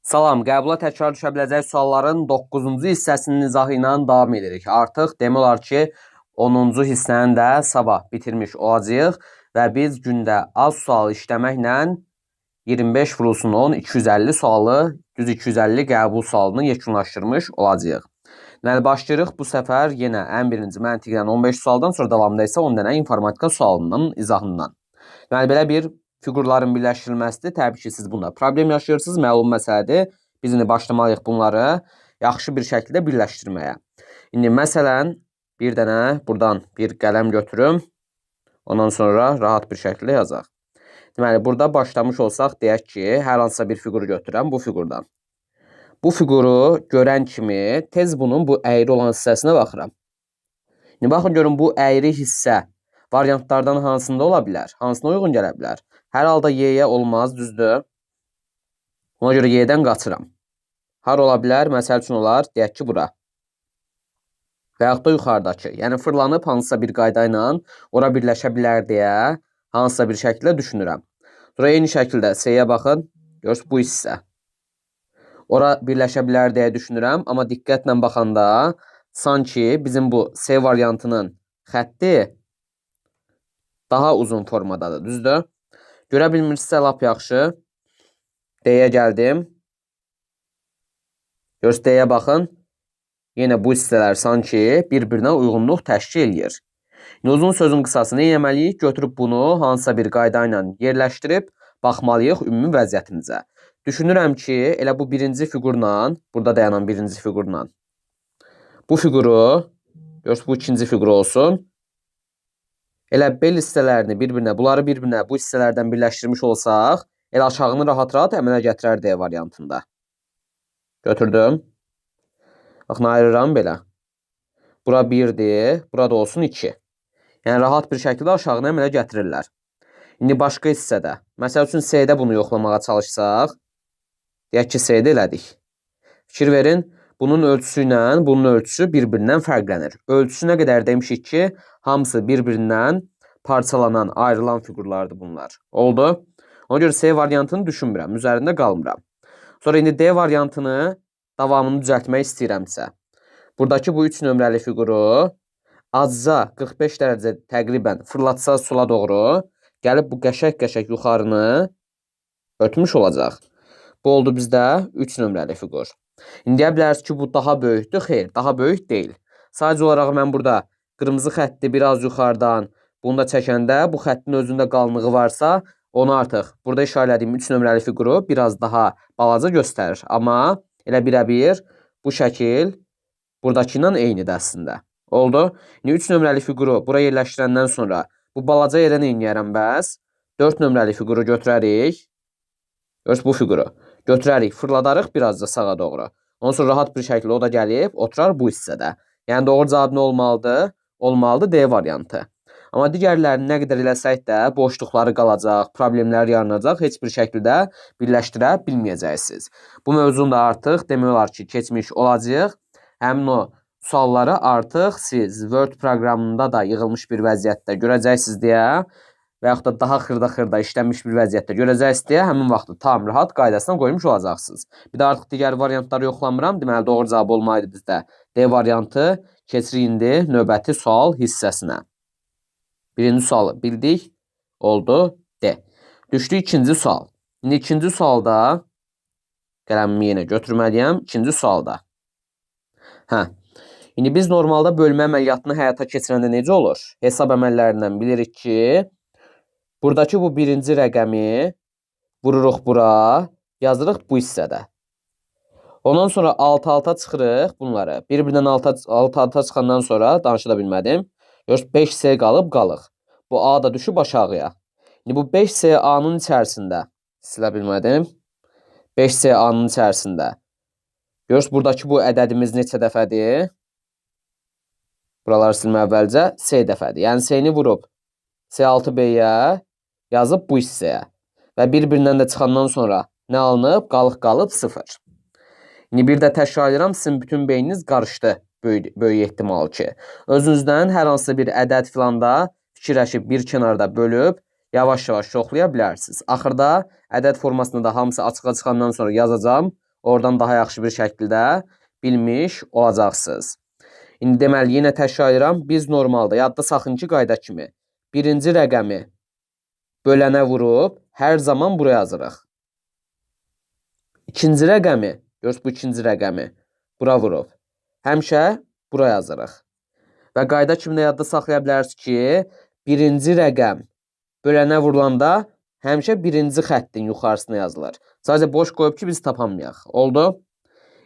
Salam, qəbula təkrar düşə biləcək sualların 9-cu hissəsinin izahı ilə davam edirik. Artıq demək olar ki, 10-cu hissəni də sabah bitirmiş olacağıq və biz gündə az sual işləməklə 25 vurulsun 10, 250 sualı, düz 250 qəbul sualını yekunlaşdırmış olacağıq. Deməli, başlayırıq bu səfər yenə ən birinci məntiqdən 15 sualdan, sonra davamında isə 10 dənə informatika sualının izahından. Deməli, belə bir fiqurların birləşdirilməsidir. Təbii ki, siz bunda problem yaşayırsınız, məlum məsələdir. Biz indi başlamalıyıq bunları yaxşı bir şəkildə birləşdirməyə. İndi məsələn, bir dənə buradan bir qələm götürüm. Ondan sonra rahat bir şəkildə yazaq. Deməli, burada başlamış olsaq, deyək ki, hər hansısa bir fiquru götürəm bu fiqurdan. Bu fiquru görən kimi tez bunun bu əyri olan hissəsinə baxıram. İndi baxın görün, bu əyri hissə variantlardan hansında ola bilər? Hansına uyğun gələ bilər? Hər halda Y-yə olmaz, düzdür? Ona görə Y-dən qaçıram. Hara ola bilər? Məsəl üçün olar, deyək ki, bura. Və yaxud da yuxarıdakı. Yəni, fırlanıb hansısa bir qayda ilə ora birləşə bilər deyə hansısa bir şəkildə düşünürəm. Sonra eyni şəkildə C-yə baxın. Görürsünüz, bu hissə. Ora birləşə bilər deyə düşünürəm. Amma diqqətlə baxanda sanki bizim bu C variantının xətti daha uzun formadadır, düzdür? Görə bilmirsinizsə lap yaxşı. D-yə gəldim. Görürsünüz, D-yə baxın. Yenə bu hissələr sanki bir-birinə uyğunluq təşkil eləyir. İndi uzun sözün qısası nə etməliyik? Götürüb bunu hansısa bir qayda ilə yerləşdirib baxmalıyıq ümumi vəziyyətimizə. Düşünürəm ki, elə bu birinci fiqurla, burada dayanan birinci fiqurla bu fiquru, görürsünüz, bu ikinci fiqur olsun. Elə bel hissələrini bir-birinə, bunları bir-birinə bu hissələrdən birləşdirmiş olsaq, elə aşağını rahat-rahat əmələ gətirər D variantında. Götürdüm. Baxın, ayırıram belə. Bura 1-dir, burada olsun 2. Yəni, rahat bir şəkildə aşağını əmələ gətirirlər. İndi başqa hissədə, məsəl üçün C-də bunu yoxlamağa çalışsaq, deyək ki, C-də elədik. Fikir verin, bunun ölçüsü ilə bunun ölçüsü bir-birindən fərqlənir. Ölçüsü nə qədər demişik ki, hamısı bir-birindən parçalanan, ayrılan fiqurlardır bunlar. Oldu. Ona görə C variantını düşünmürəm, üzərində qalmıram. Sonra indi D variantını davamını düzəltmək istəyirəmsə, buradakı bu 3 nömrəli fiquru azca 45 dərəcə təqribən fırlatsa sola doğru, gəlib bu qəşəng-qəşəng yuxarını örtmüş olacaq. Bu oldu bizdə 3 nömrəli fiqur. İndi deyə bilərsiniz ki, bu daha böyükdür. Xeyr, daha böyük deyil. Sadəcə olaraq mən burada qırmızı xətti biraz yuxarıdan bunu da çəkəndə bu xəttin özündə qalınlığı varsa, onu artıq burada işarələdiyim 3 nömrəli fiquru biraz daha balaca göstərir. Amma elə birəbir bu şəkil buradakı ilə eynidir əslində. Oldu. İndi 3 nömrəli fiquru bura yerləşdirəndən sonra bu balaca yerə nə eləyərəm bəs? 4 nömrəli fiquru götürərik. Görürsünüz, bu fiquru götürərik, fırladarıq biraz da sağa doğru. Ondan sonra rahat bir şəkildə o da gəlib oturar bu hissədə. Yəni doğru cavab nə olmalıdır? Olmalıdır D variantı. Amma digərlərini nə qədər eləsək də boşluqları qalacaq, problemlər yaranacaq, heç bir şəkildə birləşdirə bilməyəcəksiniz. Bu mövzunu da artıq demək olar ki, keçmiş olacaq. Həmin o sualları artıq siz Word proqramında da yığılmış bir vəziyyətdə görəcəksiniz deyə və yaxud da daha xırda-xırda işlənmiş bir vəziyyətdə görəcəksiniz deyə həmin vaxtı tam rahat qaydasına qoymuş olacaqsınız. Bir də artıq digər variantları yoxlamıram. Deməli, doğru cavab olmalıydı bizdə D variantı. Keçirik indi növbəti sual hissəsinə. Birinci sualı bildik. Oldu D. Düşdü ikinci sual. İndi ikinci sualda qələmimi yenə götürməliyəm. İkinci sualda. Hə. İndi biz normalda bölmə əməliyyatını həyata keçirəndə necə olur? Hesab əməllərindən bilirik ki, buradakı bu birinci rəqəmi vururuq bura, yazırıq bu hissədə. Ondan sonra 6-6-a çıxırıq bunları. Bir-birindən 6-6-a çıxandan sonra danışa da bilmədim. Görürsünüz, 5C qalıb qalıq. Bu A da düşüb aşağıya. İndi bu 5C A-nın içərisində, silə bilmədim. 5C A-nın içərisində. Görürsünüz, buradakı bu ədədimiz neçə dəfədir? Buraları silmə əvvəlcə C dəfədir. Yəni C-ni vurub C6B-yə yazıb bu hissəyə. Və bir-birindən də çıxandan sonra nə alınıb? Qalıq qalıb 0. İndi bir də təkrar edirəm, sizin bütün beyniniz qarışdı böyük ehtimal ki. Özünüzdən hər hansı bir ədəd filanda fikirləşib bir kənarda bölüb yavaş-yavaş yoxlaya bilərsiniz. Axırda ədəd formasında da hamısı açığa çıxandan sonra yazacağam. Oradan daha yaxşı bir şəkildə bilmiş olacaqsınız. İndi deməli, yenə təkrarlayıram. Biz normalda, yadda saxlayın ki, qayda kimi birinci rəqəmi bölənə vurub hər zaman buraya yazırıq. İkinci rəqəmi, görürsünüz bu ikinci rəqəmi bura vurub. Həmişə bura yazırıq. Və qayda kimi də yadda saxlaya bilərsiniz ki, birinci rəqəm bölənə vurulanda həmişə birinci xəttin yuxarısına yazılır. Sadəcə boş qoyub ki, biz tapamayaq. Oldu?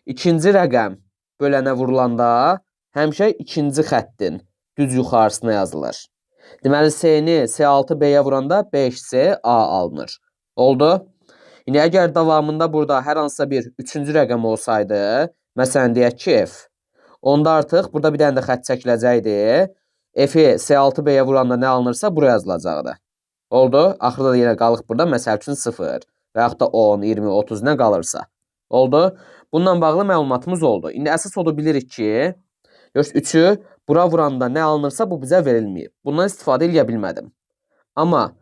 İkinci rəqəm bölənə vurulanda həmişə ikinci xəttin düz yuxarısına yazılır. Deməli, S-ni S6B-yə vuranda 5C A alınır. Oldu? İndi əgər davamında burada hər hansısa bir üçüncü rəqəm olsaydı, məsələn deyək ki, F, onda artıq burada bir dənə də xətt çəkiləcəkdi. F-i S6B-yə vuranda nə alınırsa buraya yazılacaqdı. Oldu? Axırda da yenə qalıq burada, məsəl üçün 0 və yaxud da 10, 20, 30 nə qalırsa. Oldu? Bununla bağlı məlumatımız oldu. İndi əsas odur bilirik ki, görürsünüz 3-ü bura vuranda nə alınırsa bu bizə verilməyib. Bundan istifadə eləyə bilmədim. Amma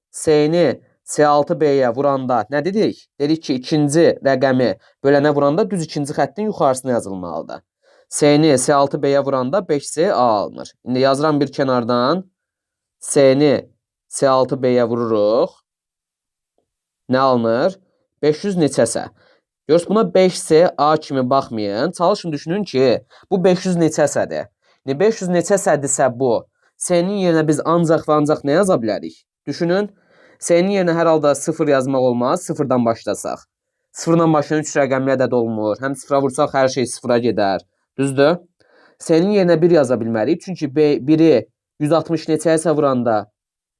S-ni S6B-yə vuranda nə dedik? Dedik ki, ikinci rəqəmi bölənə vuranda düz ikinci xəttin yuxarısına yazılmalıdır. S-ni S6B-yə vuranda 5C A alınır. İndi yazıram bir kənardan. S-ni S6B-yə vururuq. Nə alınır? 500 neçəsə. Görürsünüz, buna 5C A kimi baxmayın. Çalışın, düşünün ki, bu 500 neçəsədir. İndi 500 neçəsədirsə bu, S-nin yerinə biz ancaq və ancaq nə yaza bilərik? Düşünün. S-nin yerinə hər halda 0 yazmaq olmaz, 0-dan başlasaq. 0-dan başlayan 3 rəqəmli ədəd olmur. Həm 0-a vursaq hər şey 0-a gedər. Düzdür? S-nin yerinə 1 yaza bilmərik. Çünki 1-i 160 neçəyəsə vuranda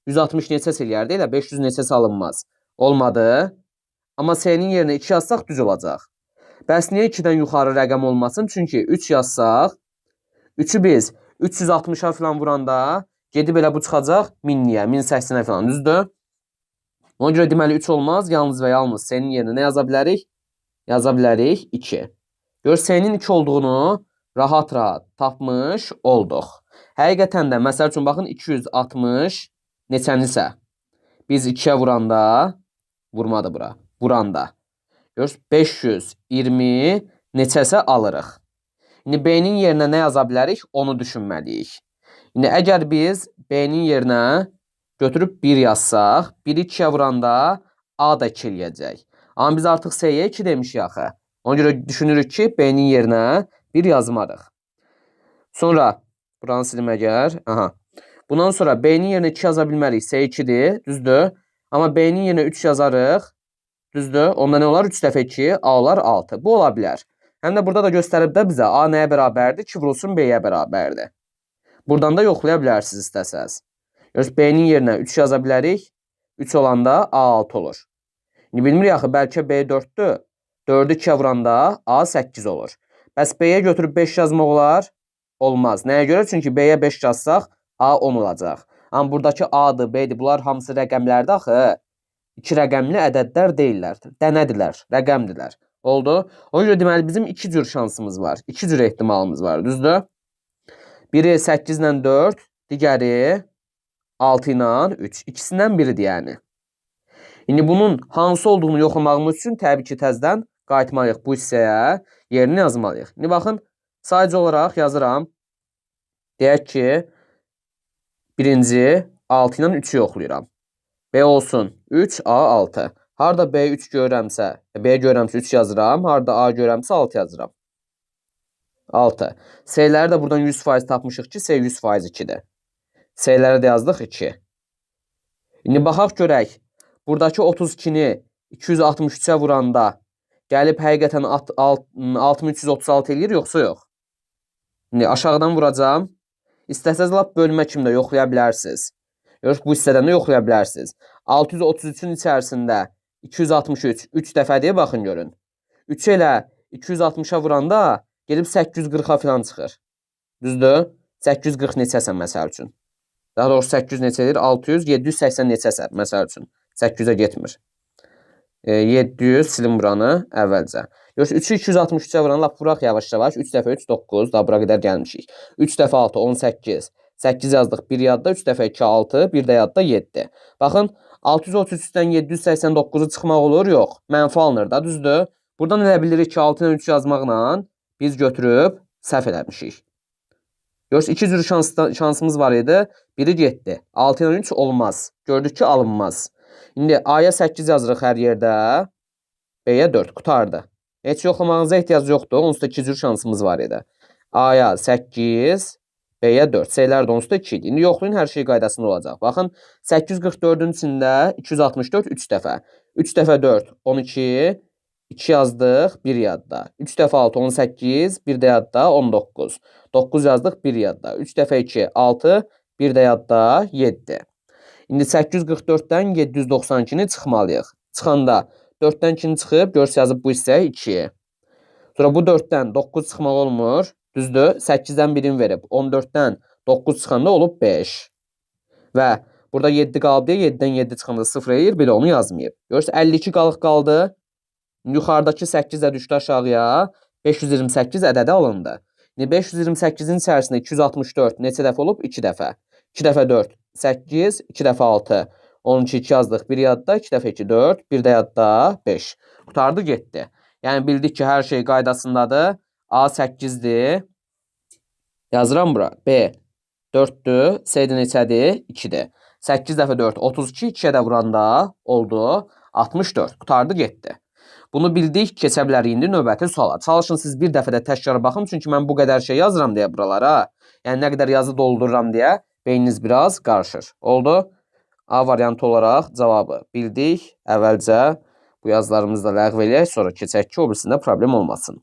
160 neçəsə eləyərdi, elə 500 neçəsə alınmaz. Olmadı. Amma S-nin yerinə 2 yazsaq düz olacaq. Bəs niyə 2-dən yuxarı rəqəm olmasın? Çünki 3 yazsaq, 3-ü biz 360-a falan vuranda gedib elə bu çıxacaq 1000-liyə, 1080-ə falan, düzdür? Ona görə deməli 3 olmaz. Yalnız və yalnız S-nin yerinə nə yaza bilərik? Yaza bilərik 2. Gör, S-nin 2 olduğunu rahat-rahat tapmış olduq. Həqiqətən də, məsəl üçün, baxın, 260 neçənisə biz 2-yə vuranda, vurmadı bura, vuranda, görürsünüz, 520 neçəsə alırıq. İndi B-nin yerinə nə yaza bilərik? Onu düşünməliyik. İndi əgər biz B-nin yerinə götürüb 1 yazsaq, 1-i 2-yə vuranda A da 2 eləyəcək. Amma biz artıq S-yə 2 demişik axı. Ona görə düşünürük ki, B-nin yerinə 1 yazmarıq. Sonra, buranı silim əgər. Aha. Bundan sonra B-nin yerinə 2 yaza bilmərik. S 2-dir, düzdür. Amma B-nin yerinə 3 yazarıq. Düzdür. Onda nə olar? 3 dəfə 2, A olar 6. Bu ola bilər. Həm də burada da göstərib də bizə A nəyə bərabərdir? 2 vurulsun B-yə bərabərdir. Buradan da yoxlaya bilərsiniz istəsəz. Görürsünüz, B-nin yerinə 3 yaza bilərik. 3 olanda A 6 olur. İndi bilmirik axı, bəlkə B 4-dür. 4-ü 2-yə vuranda A 8 olur. Bəs B-yə götürüb 5 yazmaq olar? Olmaz. Nəyə görə? Çünki B-yə 5 yazsaq A 10 olacaq. Amma buradakı A-dır, B-dir. Bunlar hamısı rəqəmlərdir axı. 2 rəqəmli ədədlər deyillər. Dənədirlər, rəqəmdirlər. Oldu. Ona görə deməli bizim 2 cür şansımız var. 2 cür ehtimalımız var. Düzdür? Biri 8 ilə 4, digəri 6 ilə 3. İkisindən biridir yəni. İndi bunun hansı olduğunu yoxlamağımız üçün təbii ki, təzədən qayıtmalıyıq bu hissəyə, yerini yazmalıyıq. İndi baxın, sadəcə olaraq yazıram. Deyək ki, birinci 6 ilə 3-ü yoxlayıram. B olsun 3, A 6. Harda B 3 görürəmsə, B görürəmsə 3 yazıram. Harda A görürəmsə 6 yazıram. 6. S-ləri də buradan 100% tapmışıq ki, S 100% 2-dir. S-ləri də yazdıq 2. İndi baxaq görək. Buradakı 32-ni 263-ə vuranda gəlib həqiqətən 6336 eləyir yoxsa yox? İndi aşağıdan vuracağam. İstəsəz lap bölmə kimi də yoxlaya bilərsiniz. Görürsünüz, bu hissədən də yoxlaya bilərsiniz. 633-ün içərisində 263 3 dəfədir, baxın görün. 3 elə 260-a vuranda gedib 840-a falan çıxır. Düzdür? 840 neçəsə məsəl üçün. Daha doğrusu 800 neçə edir? 600, 780 neçəsə məsəl üçün. 800-ə getmir. 700 silim buranı əvvəlcə. Görürsünüz, 3-ü 263-ə vuran lap vuraq yavaş-yavaş. 3 dəfə 3 9, daha bura qədər gəlmişik. 3 dəfə 6 18. 8 yazdıq 1 yadda, 3 dəfə 2 6, 1 də yadda 7. Baxın, 633-dən 789-u çıxmaq olur? Yox. Mənfi alınır da, düzdür? Buradan elə bilirik ki, 6 ilə 3 yazmaqla biz götürüb səhv eləmişik. Görürsünüz, iki cür şansımız var idi. Biri getdi. 6 ilə 3 olmaz. Gördük ki, alınmaz. İndi A-ya 8 yazırıq hər yerdə. B-yə 4. Qurtardı. Heç yoxlamağınıza ehtiyac yoxdur. Onsuz da iki cür şansımız var idi. A-ya 8, B-yə 4. C-lər də onsuz da 2 idi. İndi yoxlayın, hər şey qaydasında olacaq. Baxın, 844-ün içində 264 3 dəfə. 3 dəfə 4, 12, 2 yazdıq, 1 yadda. 3 dəfə 6, 18, 1 də yadda, 19. 9 yazdıq, 1 yadda. 3 dəfə 2, 6, 1 də yadda, 7. İndi 844-dən 792-ni çıxmalıyıq. Çıxanda 4-dən 2-ni çıxıb, görürsünüz yazıb bu hissəyə 2. Sonra bu 4-dən 9 çıxmaq olmur. Düzdür, 8-dən 1-ini verib. 14-dən 9 çıxanda olub 5. Və burada 7 qalıb deyə 7-dən 7 çıxanda 0 eləyir, bir də onu yazmayıb. Görürsünüz, 52 qalıq qaldı. Yuxarıdakı 8 də düşdü aşağıya. 528 ədədi alındı. İndi 528-in içərisində 264 neçə dəfə olub? 2 dəfə. 2 dəfə 4, 8, 2 dəfə 6, 12, 2 yazdıq, 1 yadda, 2 dəfə 2, 4, 1 də yadda, 5. Qurtardı, getdi. Yəni bildik ki, hər şey qaydasındadır. A 8-dir. Yazıram bura. B 4-dür. C də neçədir? 2-dir. 8 dəfə 4, 32. 2-yə də vuranda oldu 64. Qurtardı, getdi. Bunu bildik, keçə bilərik indi növbəti suala. Çalışın siz bir dəfə də təkrar baxın, çünki mən bu qədər şey yazıram deyə buralara. Yəni nə qədər yazı doldururam deyə beyniniz biraz qarışır. Oldu? A variantı olaraq cavabı bildik. Əvvəlcə bu yazılarımızı da ləğv eləyək, sonra keçək ki, o birisində problem olmasın.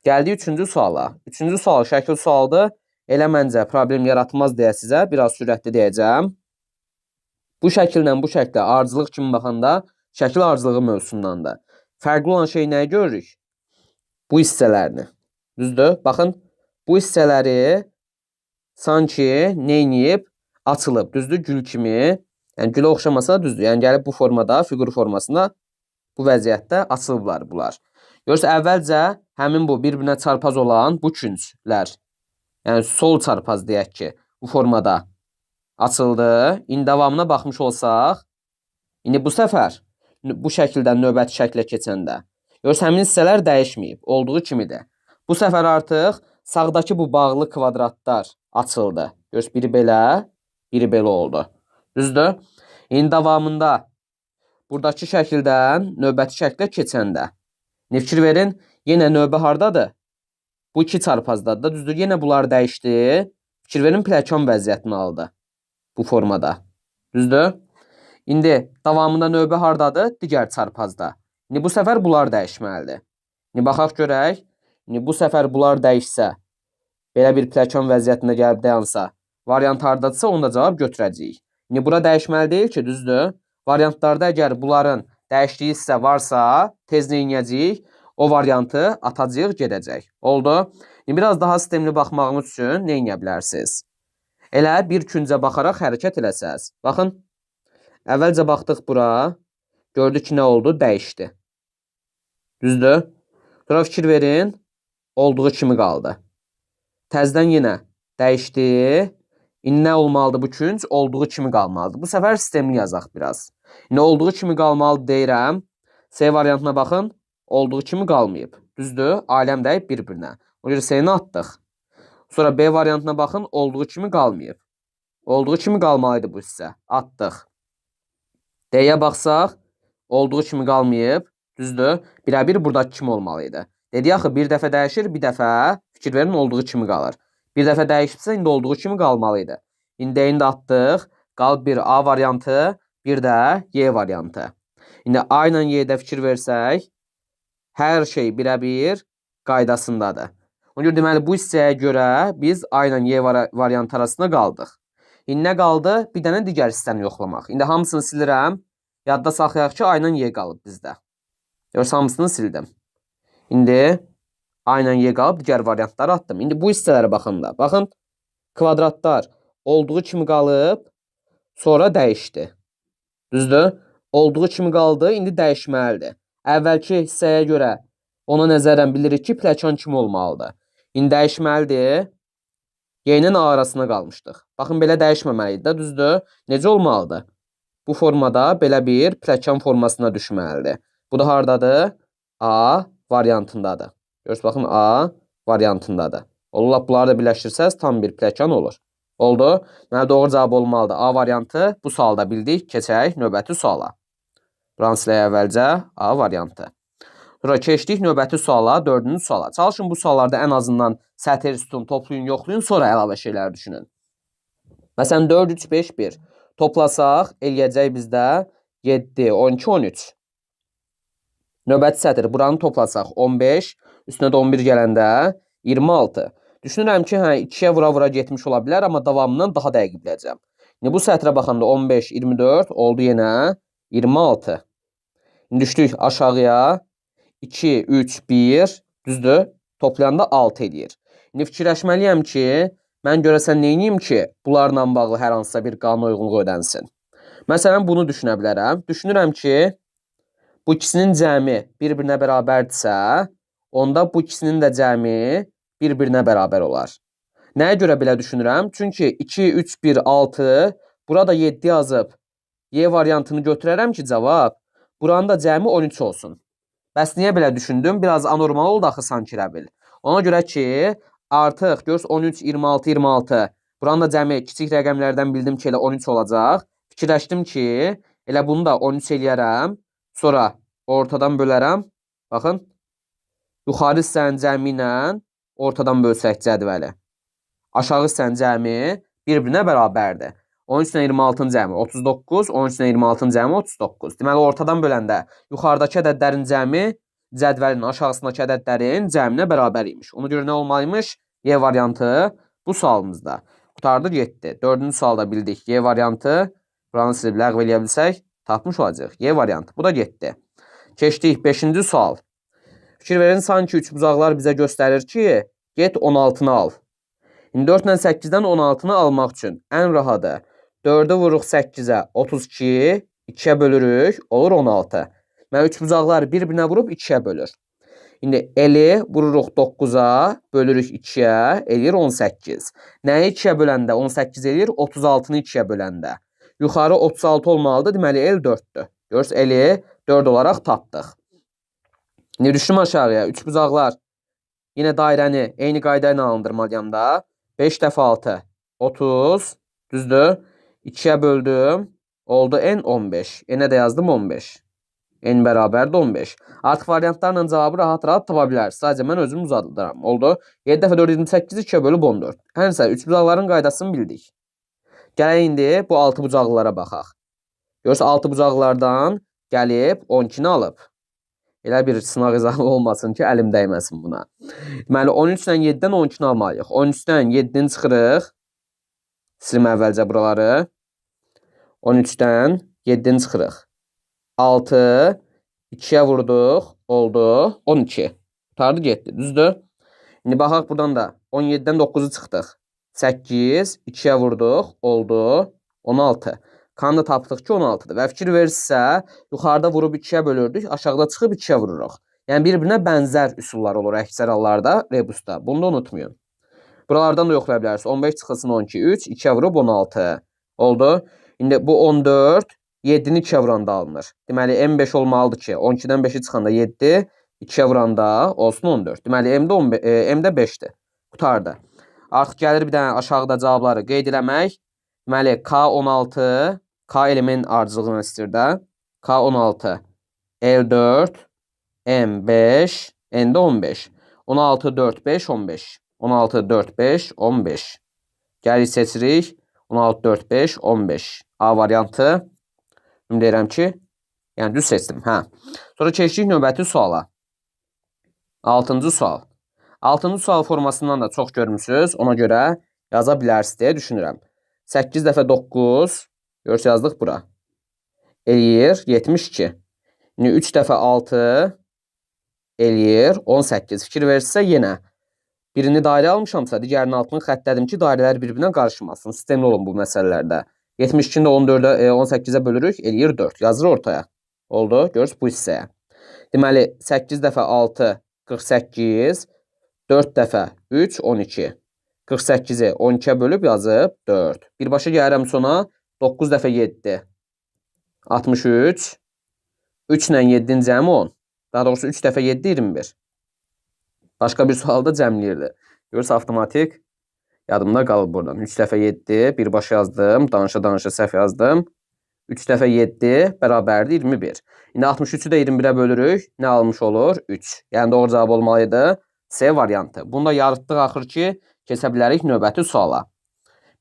Gəldik üçüncü suala. Üçüncü sual şəkil sualdır. Elə məncə problem yaratmaz deyə sizə biraz sürətli deyəcəm. Bu şəkillə bu şəklə ardıcılıq kimi baxanda şəkil ardıcılığı mövzusundandır. Fərqli olan şey nəyi görürük? Bu hissələrini. Düzdür? Baxın, bu hissələri sanki neyniyib? Açılıb. Düzdür? Gül kimi. Yəni gülə oxşamasa düzdür. Yəni gəlib bu formada, fiqur formasında bu vəziyyətdə açılıblar bunlar. Görürsünüz, əvvəlcə həmin bu bir-birinə çarpaz olan bu künclər, yəni sol çarpaz deyək ki, bu formada açıldı. İndi davamına baxmış olsaq, indi bu səfər bu şəkildən növbəti şəklə keçəndə, görürsünüz, həmin hissələr dəyişməyib, olduğu kimidir. Bu səfər artıq sağdakı bu bağlı kvadratlar açıldı. Görürsünüz, biri belə, biri belə oldu. Düzdür? İndi davamında buradakı şəkildən növbəti şəklə keçəndə, nə fikir verin, yenə növbə hardadır? Bu iki çarpazdadır da, düzdür? Yenə bunlar dəyişdi. Fikir verin, pləkan vəziyyətini aldı bu formada. Düzdür? İndi davamında növbə hardadır? Digər çarpazda. İndi bu səfər bunlar dəyişməlidir. İndi baxaq görək. İndi bu səfər bunlar dəyişsə, belə bir pləkan vəziyyətində gəlib dayansa, variant hardadırsa, onu da cavab götürəcəyik. İndi bura dəyişməli deyil ki, düzdür? Variantlarda əgər bunların dəyişdiyi hissə varsa, tez neynəyəcəyik? O variantı atacağıq, gedəcək. Oldu? İndi biraz daha sistemli baxmağınız üçün neyləyə bilərsiniz? Elə bir küncə baxaraq hərəkət eləsəz. Baxın, əvvəlcə baxdıq bura. Gördük ki, nə oldu? Dəyişdi. Düzdür? Sonra fikir verin, olduğu kimi qaldı. Təzədən yenə dəyişdi. İndi nə olmalıdır bu künc? Olduğu kimi qalmalıdır. Bu səfər sistemli yazaq biraz. İndi olduğu kimi qalmalı deyirəm. C variantına baxın. Olduğu kimi qalmayıb. Düzdür? Aləm dəyib bir-birinə. Ona görə C-ni atdıq. Sonra B variantına baxın. Olduğu kimi qalmayıb. Olduğu kimi qalmalıydı bu hissə. Atdıq. D-yə baxsaq, olduğu kimi qalmayıb. Düzdür? Birəbir buradakı kimi olmalıydı. Dedi axı bir dəfə dəyişir, bir dəfə fikir verin olduğu kimi qalır. Bir dəfə dəyişibsə indi olduğu kimi qalmalıydı. İndi D-ni də atdıq. Qalıb bir A variantı, bir də Y variantı. İndi A ilə Y-də fikir versək, hər şey birəbir qaydasındadır. Ona görə deməli bu hissəyə görə biz A ilə Y variantı arasında qaldıq. İndi nə qaldı? Bir dənə digər hissəni yoxlamaq. İndi hamısını silirəm. Yadda saxlayaq ki, A ilə Y qalıb bizdə. Görürsə, hamısını sildim. İndi A ilə Y qalıb, digər variantları atdım. İndi bu hissələrə baxanda, baxın, kvadratlar olduğu kimi qalıb, sonra dəyişdi. Düzdür? Olduğu kimi qaldı, indi dəyişməlidir. Əvvəlki hissəyə görə ona nəzərən bilirik ki, pləkan kimi olmalıdır. İndi dəyişməlidir. Y-nin A arasına qalmışdıq. Baxın, belə dəyişməməli idi də, düzdür? Necə olmalıdır? Bu formada belə bir pləkan formasına düşməlidir. Bu da hardadır? A, variantındadır. Görürsünüz, baxın, A variantındadır. Olur, lap bunları da birləşdirsəz tam bir pləkan olur. Oldu. Deməli, doğru cavab olmalıdır. A variantı. Bu sualda bildik. Keçək növbəti suala. Buranı silək əvvəlcə. A variantı. Sonra keçdik növbəti suala, 4-cü suala. Çalışın bu suallarda ən azından sətir, sütun toplayın, yoxlayın, sonra əlavə şeyləri düşünün. Məsələn, 4, 3, 5, 1. Toplasaq, eləyəcək bizdə 7, 12, 13. Növbəti sətir, buranı toplasaq 15, üstünə də 11 gələndə 26. Düşünürəm ki, hə, 2-yə vura-vura getmiş ola bilər, amma davamından daha dəqiq biləcəm. İndi bu sətrə baxanda 15, 24 oldu yenə 26. İndi düşdük aşağıya. 2, 3, 1, düzdür? Toplayanda 6 eləyir. İndi fikirləşməliyəm ki, mən görəsən neyniyim ki, bunlarla bağlı hər hansısa bir qanuna uyğunluq ödənsin. Məsələn, bunu düşünə bilərəm. Düşünürəm ki, bu ikisinin cəmi bir-birinə bərabərdirsə, onda bu ikisinin də cəmi bir-birinə bərabər olar. Nəyə görə belə düşünürəm? Çünki 2, 3, 1, 6, burada 7 yazıb Y variantını götürərəm ki, cavab buranın da cəmi 13 olsun. Bəs niyə belə düşündüm? Biraz anormal oldu axı sanki rəbil. Ona görə ki, artıq görürsünüz 13, 26, 26. Buranın da cəmi kiçik rəqəmlərdən bildim ki, elə 13 olacaq. Fikirləşdim ki, elə bunu da 13 eləyərəm. Sonra ortadan bölərəm. Baxın, yuxarı hissənin cəmi ilə ortadan bölsək cədvəli. Aşağı hissənin cəmi bir-birinə bərabərdir. 13 ilə 26-nın cəmi 39, 13 ilə 26-nın cəmi 39. Deməli, ortadan böləndə yuxarıdakı ədədlərin cəmi cədvəlin aşağısındakı ədədlərin cəminə bərabər imiş. Ona görə nə olmalıymış? Y variantı bu sualımızda. Qurtardı, getdi. 4-cü sualda bildik. Y variantı. Buranı silib ləğv eləyə bilsək, tapmış olacaq. Y variantı. Bu da getdi. Keçdik 5-ci sual. Fikir verin, sanki üçbucaqlar bizə göstərir ki, get 16-nı al. İndi 4 ilə 8-dən 16-nı almaq üçün ən rahadı. 4-ü vururuq 8-ə, 32, 2-yə bölürük, olur 16. Mən üçbucaqlar bir-birinə vurub 2-yə bölür. İndi L-i vururuq 9-a, bölürük 2-yə, eləyir 18. Nəyi 2-yə böləndə 18 eləyir? 36-nı 2-yə böləndə. Yuxarı 36 olmalıdır, deməli L 4-dür. Görürsünüz, L-i 4 olaraq tapdıq. İndi düşdüm aşağıya. Üçbucaqlar yenə dairəni eyni qayda ilə alındırmalıyam da. 5 dəfə 6, 30, düzdür? 2-yə böldüm, oldu N 15. N-ə də yazdım 15. N bərabərdir 15. Artıq variantlarla cavabı rahat-rahat tapa bilərsiniz. Sadəcə mən özüm uzadıram. Oldu. 7 dəfə 4, 28, 2-yə bölüb 14. Hər nəsə, üçbucaqların qaydasını bildik. Gələk indi bu altıbucaqlılara baxaq. Görürsünüz, altıbucaqlılardan gəlib 12-ni alıb. Elə bir sınaq izahı olmasın ki, əlim dəyməsin buna. Deməli, 13 ilə 7-dən 12-ni almalıyıq. 13-dən 7-ni çıxırıq. Silim əvvəlcə buraları. 13-dən 7-ni çıxırıq. 6, 2-yə vurduq, oldu 12. Qurtardı, getdi, düzdür? İndi baxaq buradan da 17-dən 9-u çıxdıq. 8, 2-yə vurduq, oldu 16. K-nı da tapdıq ki, 16-dır. Və fikir verirsinizsə, yuxarıda vurub 2-yə bölürdük, aşağıda çıxıb 2-yə vururuq. Yəni, bir-birinə bənzər üsullar olur əksər hallarda rebusda. Bunu da unutmayın. Buralardan da yoxlaya bilərsiniz. 15 çıxılsın 12, 3, 2-yə vurub 16. Oldu. İndi bu 14, 7-ni 2-yə vuranda alınır. Deməli, M5 olmalıdır ki, 12-dən 5-i çıxanda 7, 2-yə vuranda olsun 14. Deməli, M-də 5-dir. Qurtardı. Artıq gəlir bir dənə aşağıda cavabları qeyd eləmək. Deməli, K16, K element ardıcılığını istəyir də. K16, L4, M5, N-də 15. 16, 4, 5, 15. 16, 4, 5, 15. Gəlirik, seçirik. 16, 4, 5, 15. A variantı. Ümid edirəm ki, yəni düz seçdim. Hə. Sonra keçdik növbəti suala. 6-cı sual. 6-cı sual formasından da çox görmüsünüz. Ona görə yaza bilərsiniz deyə düşünürəm. 8 dəfə 9, görürsünüz yazdıq bura. Eləyir 72. İndi 3 dəfə 6 eləyir 18. Fikir verirsinizsə yenə birini dairə almışamsa, digərinin altını xəttlədim ki, dairələr bir-birinə qarışmasın. Sistemli olun bu məsələlərdə. 72-ni də 14-ə, 18-ə bölürük, eləyir 4. Yazır ortaya. Oldu. Görürsünüz bu hissəyə. Deməli, 8 dəfə 6, 48. 4 dəfə 3, 12. 48-i 12-yə bölüb yazıb 4. Birbaşa gəlirəm sona. 9 dəfə 7, 63. 3 ilə 7-nin cəmi 10. Daha doğrusu 3 dəfə 7 21. Başqa bir sualda cəmləyirdi. Görürsə avtomatik yadımda qalıb buradan. 3 dəfə 7 birbaşa yazdım. Danışa-danışa səhv yazdım. 3 dəfə 7 bərabərdir 21. İndi 63-ü də 21-ə bölürük. Nə almış olur? 3. Yəni doğru cavab olmalıydı C variantı. Bunu da yaratdıq axır ki, keçə bilərik növbəti suala.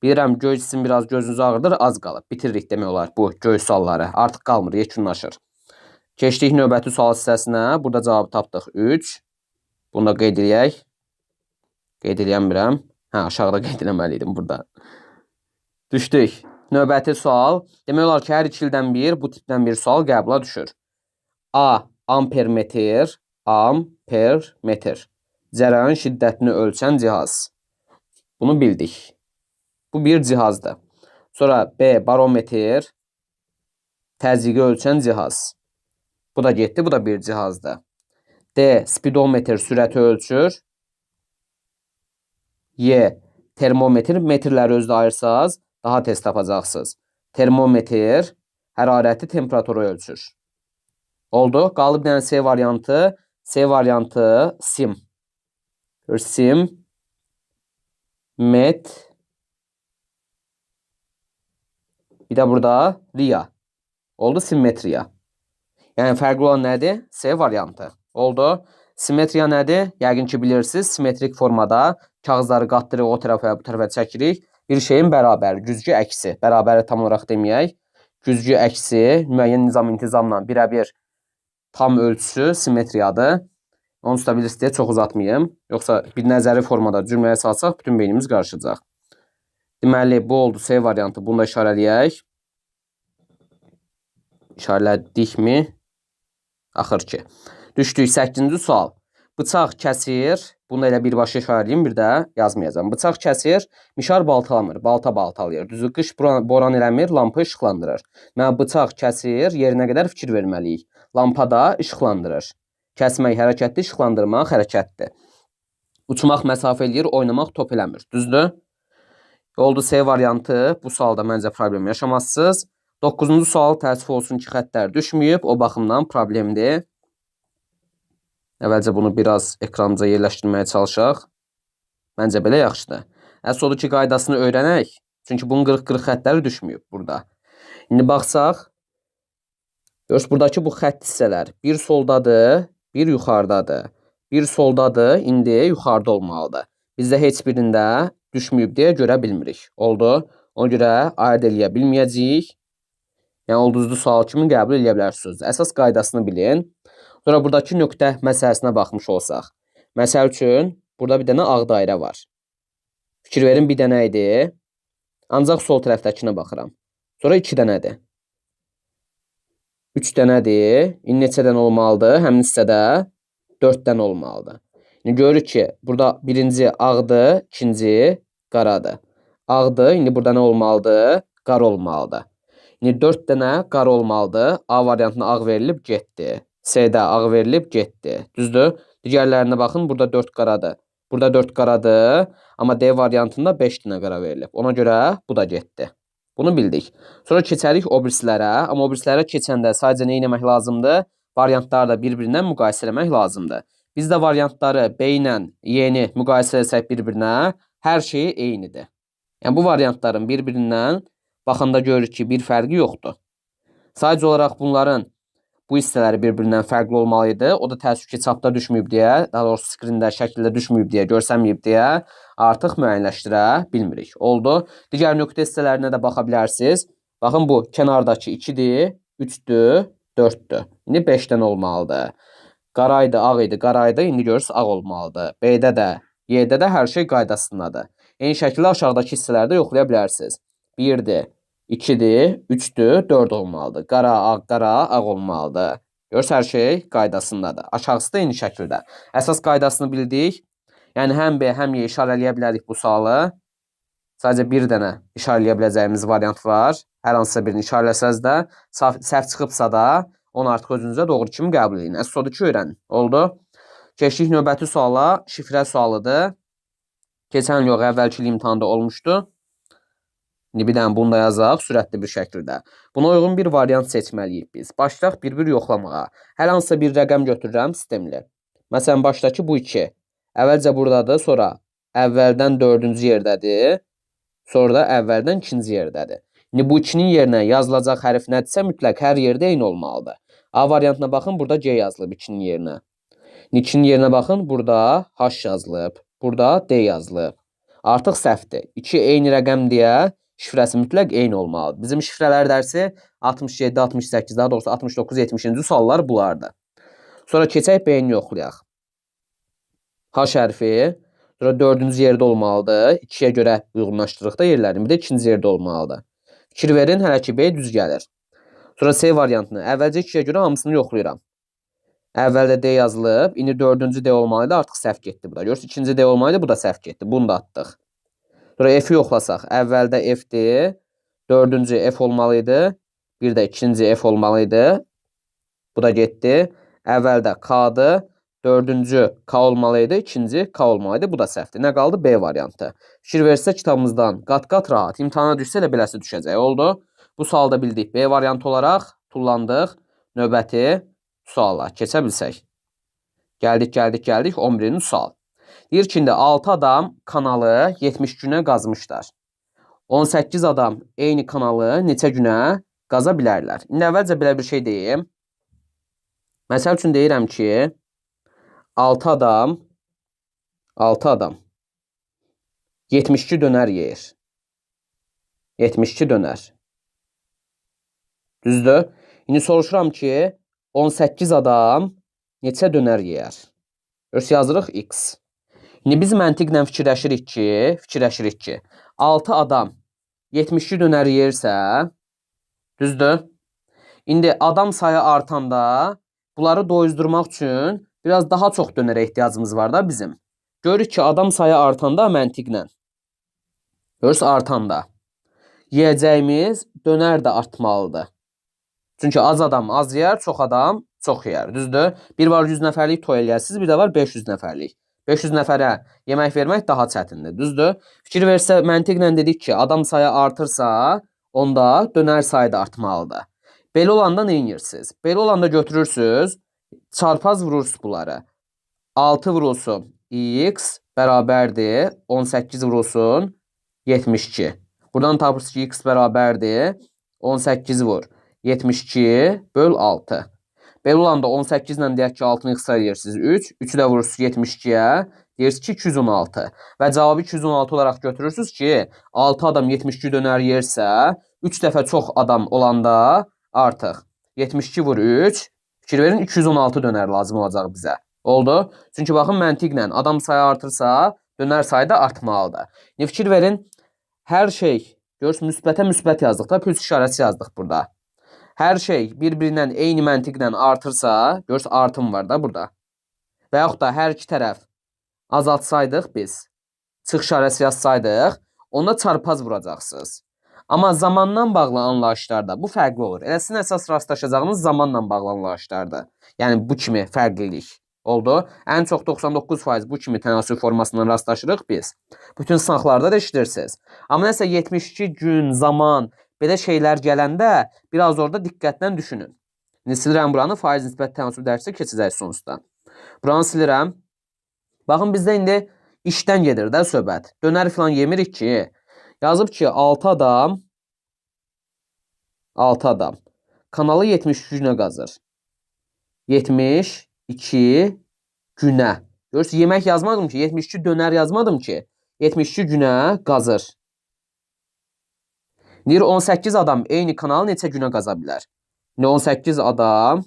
Bilirəm göy cisim biraz gözünüzü ağrıdır, az qalıb. Bitiririk demək olar bu göy sualları. Artıq qalmır, yekunlaşır. Keçdik növbəti sual hissəsinə. Burada cavabı tapdıq 3. Bunu da qeyd eləyək. Qeyd eləyəmirəm. Hə, aşağıda qeyd eləməli idim burada. Düşdük. Növbəti sual. Demək olar ki, hər 2 ildən bir bu tipdən bir sual qəbula düşür. A. Ampermetr. Ampermetr. Cərəyan şiddətini ölçən cihaz. Bunu bildik. Bu bir cihazdır. Sonra B. Barometr. Təzyiqi ölçən cihaz. Bu da getdi. Bu da bir cihazdır. D. Spidometr sürəti ölçür. Y. Termometr. Metrləri özdə ayırsaz daha tez tapacaqsınız. Termometr hərarəti, temperaturu ölçür. Oldu. Qalıb bir dənə C variantı. C variantı sim. Sim, met, bir də burada riya. Oldu simmetriya. Yəni fərqli olan nədir? C variantı. Oldu. Simmetriya nədir? Yəqin ki bilirsiniz. Simmetrik formada kağızları qatdırıq, o tərəfə, bu tərəfə çəkirik. Bir şeyin bərabəri, güzgü əksi. Bərabəri tam olaraq deməyək. Güzgü əksi müəyyən nizam intizamla birəbir tam ölçüsü simmetriyadır. Onsuz da bilirsiniz deyə çox uzatmayım. Yoxsa bir nəzəri formada cümləyə salsaq bütün beynimiz qarışacaq. Deməli, bu oldu C variantı. Bunu da işarələyək. İşarələdikmi? Axır ki. Düşdük 8-ci sual. Bıçaq kəsir. Bunu elə birbaşa işarələyim, bir də yazmayacağam. Bıçaq kəsir, mişar baltalamır, balta baltalayır. Düzü, qış boran eləmir, lampa işıqlandırır. Mən bıçaq kəsir, yerinə qədər fikir verməliyik. Lampa da işıqlandırır. Kəsmək hərəkətdir, işıqlandırmaq hərəkətdir. Uçmaq məsafə eləyir, oynamaq top eləmir. Düzdür? Oldu C variantı. Bu sualda məncə problem yaşamazsınız. 9-cu sual təəssüf olsun ki, xəttlər düşməyib. O baxımdan problemdir. Əvvəlcə bunu biraz ekranımıza yerləşdirməyə çalışaq. Məncə belə yaxşıdır. Əsas odur ki, qaydasını öyrənək. Çünki bunun qırıq-qırıq xəttləri düşməyib burada. İndi baxsaq, görürsünüz, buradakı bu xətt hissələr bir soldadır, bir yuxarıdadır. Bir soldadır, indi yuxarıda olmalıdır. Bizdə heç birində düşməyib deyə görə bilmirik. Oldu. Ona görə ayırd eləyə bilməyəcəyik. Yəni, ulduzlu sual kimi qəbul eləyə bilərsiniz. Əsas qaydasını bilin. Sonra buradakı nöqtə məsələsinə baxmış olsaq. Məsəl üçün, burada bir dənə ağ dairə var. Fikir verin, bir dənə idi. Ancaq sol tərəfdəkinə baxıram. Sonra 2 dənədir. 3 dənədir. İndi neçə dənə olmalıdır? Həmin hissədə 4 dənə olmalıdır. İndi görürük ki, burada birinci ağdır, ikinci qaradır. Ağdır, indi burada nə olmalıdır? Qara olmalıdır. İndi 4 dənə qara olmalıdır. A variantına ağ verilib, getdi. C-də ağ verilib, getdi. Düzdür? Digərlərinə baxın, burada 4 qaradır. Burada 4 qaradır, amma D variantında 5 dənə qara verilib. Ona görə bu da getdi. Bunu bildik. Sonra keçərik o birisilərə. Amma o birisilərə keçəndə sadəcə nə etmək lazımdır? Variantları da bir-birindən müqayisə eləmək lazımdır. Biz də variantları B ilə Y-ni müqayisə etsək bir-birinə, hər şeyi eynidir. Yəni bu variantların bir-birindən baxanda görürük ki, bir fərqi yoxdur. Sadəcə olaraq bunların bu hissələri bir-birindən fərqli olmalı idi. O da təəssüf ki, çapda düşməyib deyə, daha doğrusu skrində, şəkildə düşməyib deyə, görsənməyib deyə artıq müəyyənləşdirə bilmirik. Oldu. Digər nöqtə hissələrinə də baxa bilərsiniz. Baxın, bu kənardakı 2-dir, 3-dür, 4-dür. İndi 5 dənə olmalıdır. Qara idi, ağ idi, qara idi. İndi görürsünüz, ağ olmalıdır. B-də də, Y-də də hər şey qaydasındadır. Eyni şəkildə aşağıdakı hissələrdə yoxlaya bilərsiniz. 1-dir, 2-dir, 3-dür, 4 olmalıdır. Qara, ağ, qara, ağ olmalıdır. Görürsünüz, hər şey qaydasındadır. Aşağısı da eyni şəkildə. Əsas qaydasını bildik. Yəni həm B, həm Y işarələyə bilərik bu sualı. Sadəcə bir dənə işarələyə biləcəyimiz variant var. Hər hansısa birini işarələsəz də, səhv çıxıbsa da, onu artıq özünüzə doğru kimi qəbul edin. Əsas odur ki, öyrənin. Oldu. Keçdik növbəti suala. Şifrə sualıdır. Keçən il yox, əvvəlki il imtahanda olmuşdu. İndi bir dənə bunu da yazaq sürətli bir şəkildə. Buna uyğun bir variant seçməliyik biz. Başlayaq bir-bir yoxlamağa. Hər hansısa bir rəqəm götürürəm sistemli. Məsələn, başdakı bu 2. Əvvəlcə buradadır, sonra əvvəldən 4-cü yerdədir, sonra da əvvəldən 2-ci yerdədir. İndi bu 2-nin yerinə yazılacaq hərf nədirsə, mütləq hər yerdə eyni olmalıdır. A variantına baxın, burada G yazılıb 2-nin yerinə. İndi 2-nin yerinə baxın, burada H yazılıb, burada D yazılıb. Artıq səhvdir. 2 eyni rəqəm deyə şifrəsi mütləq eyni olmalıdır. Bizim şifrələr dərsi 67, 68, daha doğrusu 69, 70-ci suallar bunlardır. Sonra keçək B-ni yoxlayaq. H hərfi sonra 4-cü yerdə olmalıdır. 2-yə görə uyğunlaşdırırıq da yerlərini. Bir də 2-ci yerdə olmalıdır. Fikir verin, hələ ki B düz gəlir. Sonra C variantını. Əvvəlcə 2-yə görə hamısını yoxlayıram. Əvvəldə D yazılıb. İndi 4-cü D olmalıydı, artıq səhv getdi bu da. Görürsünüz, 2-ci D olmalıydı, bu da səhv getdi. Bunu da atdıq. Sonra F-i yoxlasaq. Əvvəldə F-dir. 4-cü F olmalıydı. Bir də 2-ci F olmalıydı. Bu da getdi. Əvvəldə K-dır. 4-cü K olmalıydı. 2-ci K olmalıydı. Bu da səhvdir. Nə qaldı? B variantı. Fikir versə kitabımızdan qat-qat rahat. İmtahana düşsə elə beləsi düşəcək. Oldu. Bu sualı da bildik. B variantı olaraq tullandıq. Növbəti suala keçə bilsək. Gəldik, gəldik, gəldik. 11-ci sual. Deyir ki, indi 6 adam kanalı 70 günə qazmışlar. 18 adam eyni kanalı neçə günə qaza bilərlər? İndi əvvəlcə belə bir şey deyim. Məsəl üçün deyirəm ki, 6 adam 72 dönər yeyir. 72 dönər. Düzdür? İndi soruşuram ki, 18 adam neçə dönər yeyər? Görürsünüz, yazırıq X. İndi biz məntiqlə fikirləşirik ki, 6 adam 72 dönər yeyirsə, düzdür? İndi adam sayı artanda bunları doyuzdurmaq üçün biraz daha çox dönərə ehtiyacımız var da bizim. Görürük ki, adam sayı artanda məntiqlə. Görürsünüz, artanda yeyəcəyimiz dönər də artmalıdır. Çünki az adam az yeyər, çox adam çox yeyər. Düzdür? Bir var 100 nəfərlik toy eləyəsiniz, bir də var 500 nəfərlik. 500 nəfərə yemək vermək daha çətindir. Düzdür? Fikir versə, məntiqlə dedik ki, adam sayı artırsa, onda dönər sayı da artmalıdır. Belə olanda nə edirsiniz? Belə olanda götürürsünüz, çarpaz vurursunuz bunları. 6 vurulsun x bərabərdir 18 vurulsun 72. Buradan tapırsınız ki, x bərabərdir 18 vur 72 böl 6. Belə olanda 18 ilə deyək ki, 6-nı ixtisar edirsiniz 3. 3-ü də vurursunuz 72-yə. Deyirsiniz ki, 216. Və cavabı 216 olaraq götürürsünüz ki, 6 adam 72 dönər yersə, 3 dəfə çox adam olanda artıq 72 vur 3. Fikir verin, 216 dönər lazım olacaq bizə. Oldu? Çünki baxın, məntiqlə adam sayı artırsa, dönər sayı da artmalıdır. İndi fikir verin, hər şey, görürsünüz, müsbətə müsbət yazdıq da, plus işarəsi yazdıq burada. Hər şey bir-birindən eyni məntiqlə artırsa, görürsünüz, artım var da burada. Və yaxud da hər iki tərəf azaltsaydıq biz, çıx işarəsi yazsaydıq, onda çarpaz vuracaqsınız. Amma zamandan bağlı anlayışlarda bu fərqli olur. Elə sizin əsas rastlaşacağınız zamanla bağlı anlayışlardır. Yəni bu kimi fərqlilik oldu. Ən çox 99% bu kimi tənasüb formasından rastlaşırıq biz. Bütün sınaqlarda da işləyirsiniz. Amma nəsə 72 gün, zaman, belə şeylər gələndə biraz orada diqqətlə düşünün. İndi silirəm buranı, faiz nisbət tənasüb dərsi keçəcək sonsuda. Buranı silirəm. Baxın, bizdə indi işdən gedir də söhbət. Dönər falan yemirik ki. Yazıb ki, 6 adam kanalı 72 günə qazır. 72 günə. Görürsünüz, yemək yazmadım ki, 72 dönər yazmadım ki. 72 günə qazır. Deyir, 18 adam eyni kanalı neçə günə qaza bilər? İndi 18 adam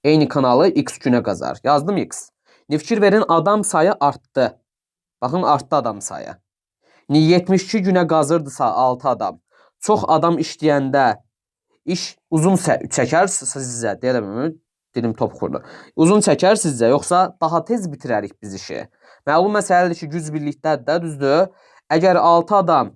eyni kanalı x günə qazar. Yazdım x. İndi fikir verin, adam sayı artdı. Baxın, artdı adam sayı. İndi 72 günə qazırdısa 6 adam. Çox adam işləyəndə iş uzun çəkər sizcə. Deyirəm, dilim top xurdu. Uzun çəkər sizcə, yoxsa daha tez bitirərik biz işi? Məlum məsələdir ki, güc birlikdədir də, düzdür? Əgər 6 adam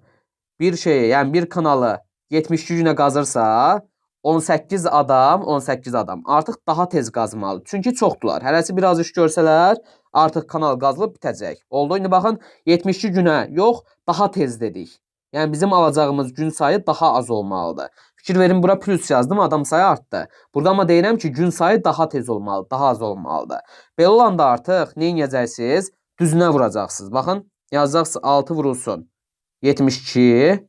bir şeyi, yəni bir kanalı 72 günə qazırsa, 18 adam artıq daha tez qazmalı. Çünki çoxdular. Hərəsi biraz iş görsələr, artıq kanal qazılıb bitəcək. Oldu. İndi baxın, 72 günə yox, daha tez dedik. Yəni bizim alacağımız gün sayı daha az olmalıdır. Fikir verin, bura plus yazdım, adam sayı artdı. Burada amma deyirəm ki, gün sayı daha tez olmalı, daha az olmalıdır. Belə olanda artıq nə edəcəksiniz? Düzünə vuracaqsınız. Baxın, yazacaqsınız 6 vurulsun 72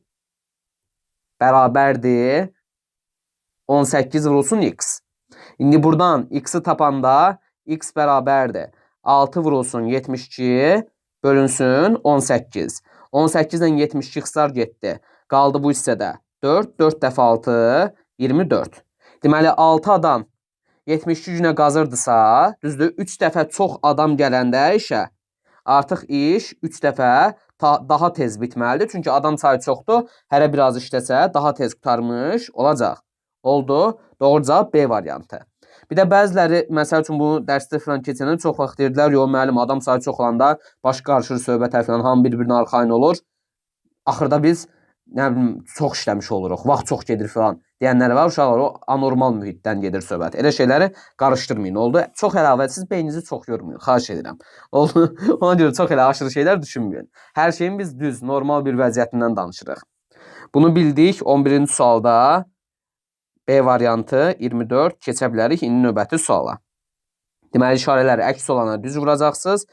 bərabərdir 18 vurulsun x. İndi buradan x-i tapanda x bərabərdir 6 vurulsun 72 bölünsün 18. 18 ilə 72 xisar getdi. Qaldı bu hissədə 4, 4 dəfə 6, 24. Deməli 6 adam 72 günə qazırdısa, düzdür, 3 dəfə çox adam gələndə işə, artıq iş 3 dəfə daha tez bitməlidir. Çünki adam sayı çoxdur. Hərə biraz işləsə daha tez qurtarmış olacaq. Oldu. Doğru cavab B variantı. Bir də bəziləri, məsəl üçün bunu dərsdə falan keçəndə çox vaxt deyirdilər, yox müəllim, adam sayı çox olanda baş qarışır söhbətə falan, hamı bir-birinə arxayın olur. Axırda biz nə bilim çox işləmiş oluruq, vaxt çox gedir falan deyənlər var. Uşaqlar, o anormal mühitdən gedir söhbət. Elə şeyləri qarışdırmayın. Oldu. Çox əlavə siz beyninizi çox yormayın. Xahiş edirəm. Oldu. Ona görə çox elə aşırı şeylər düşünməyin. Hər şeyin biz düz, normal bir vəziyyətindən danışırıq. Bunu bildik. 11-ci sualda B variantı 24 keçə bilərik indi növbəti suala. Deməli, işarələr əks olana düz vuracaqsınız.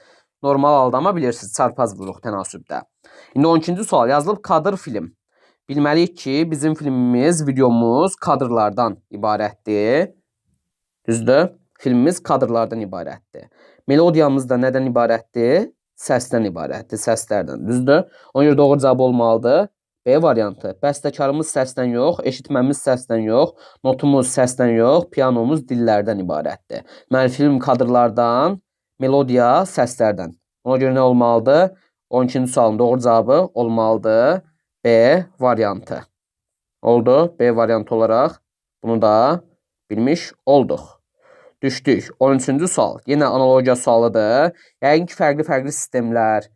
Normal aldama bilirsiniz, çarpaz vuruq tənasübdə. İndi 12-ci sual yazılıb kadr film. Bilməliyik ki, bizim filmimiz, videomuz kadrlardan ibarətdir. Düzdür? Filmimiz kadrlardan ibarətdir. Melodiyamız da nədən ibarətdir? Səsdən ibarətdir, səslərdən. Düzdür? Ona görə doğru cavab olmalıdır. B variantı. Bəstəkarımız səsdən yox, eşitməmiz səsdən yox, notumuz səsdən yox, pianomuz dillərdən ibarətdir. Deməli, film kadrlardan, melodiya səslərdən. Ona görə nə olmalıdır? 12-ci sualın doğru cavabı olmalıdır. B variantı. Oldu. B variantı olaraq bunu da bilmiş olduq. Düşdük. 13-cü sual. Yenə analogiya sualıdır. Yəqin ki, fərqli-fərqli sistemlər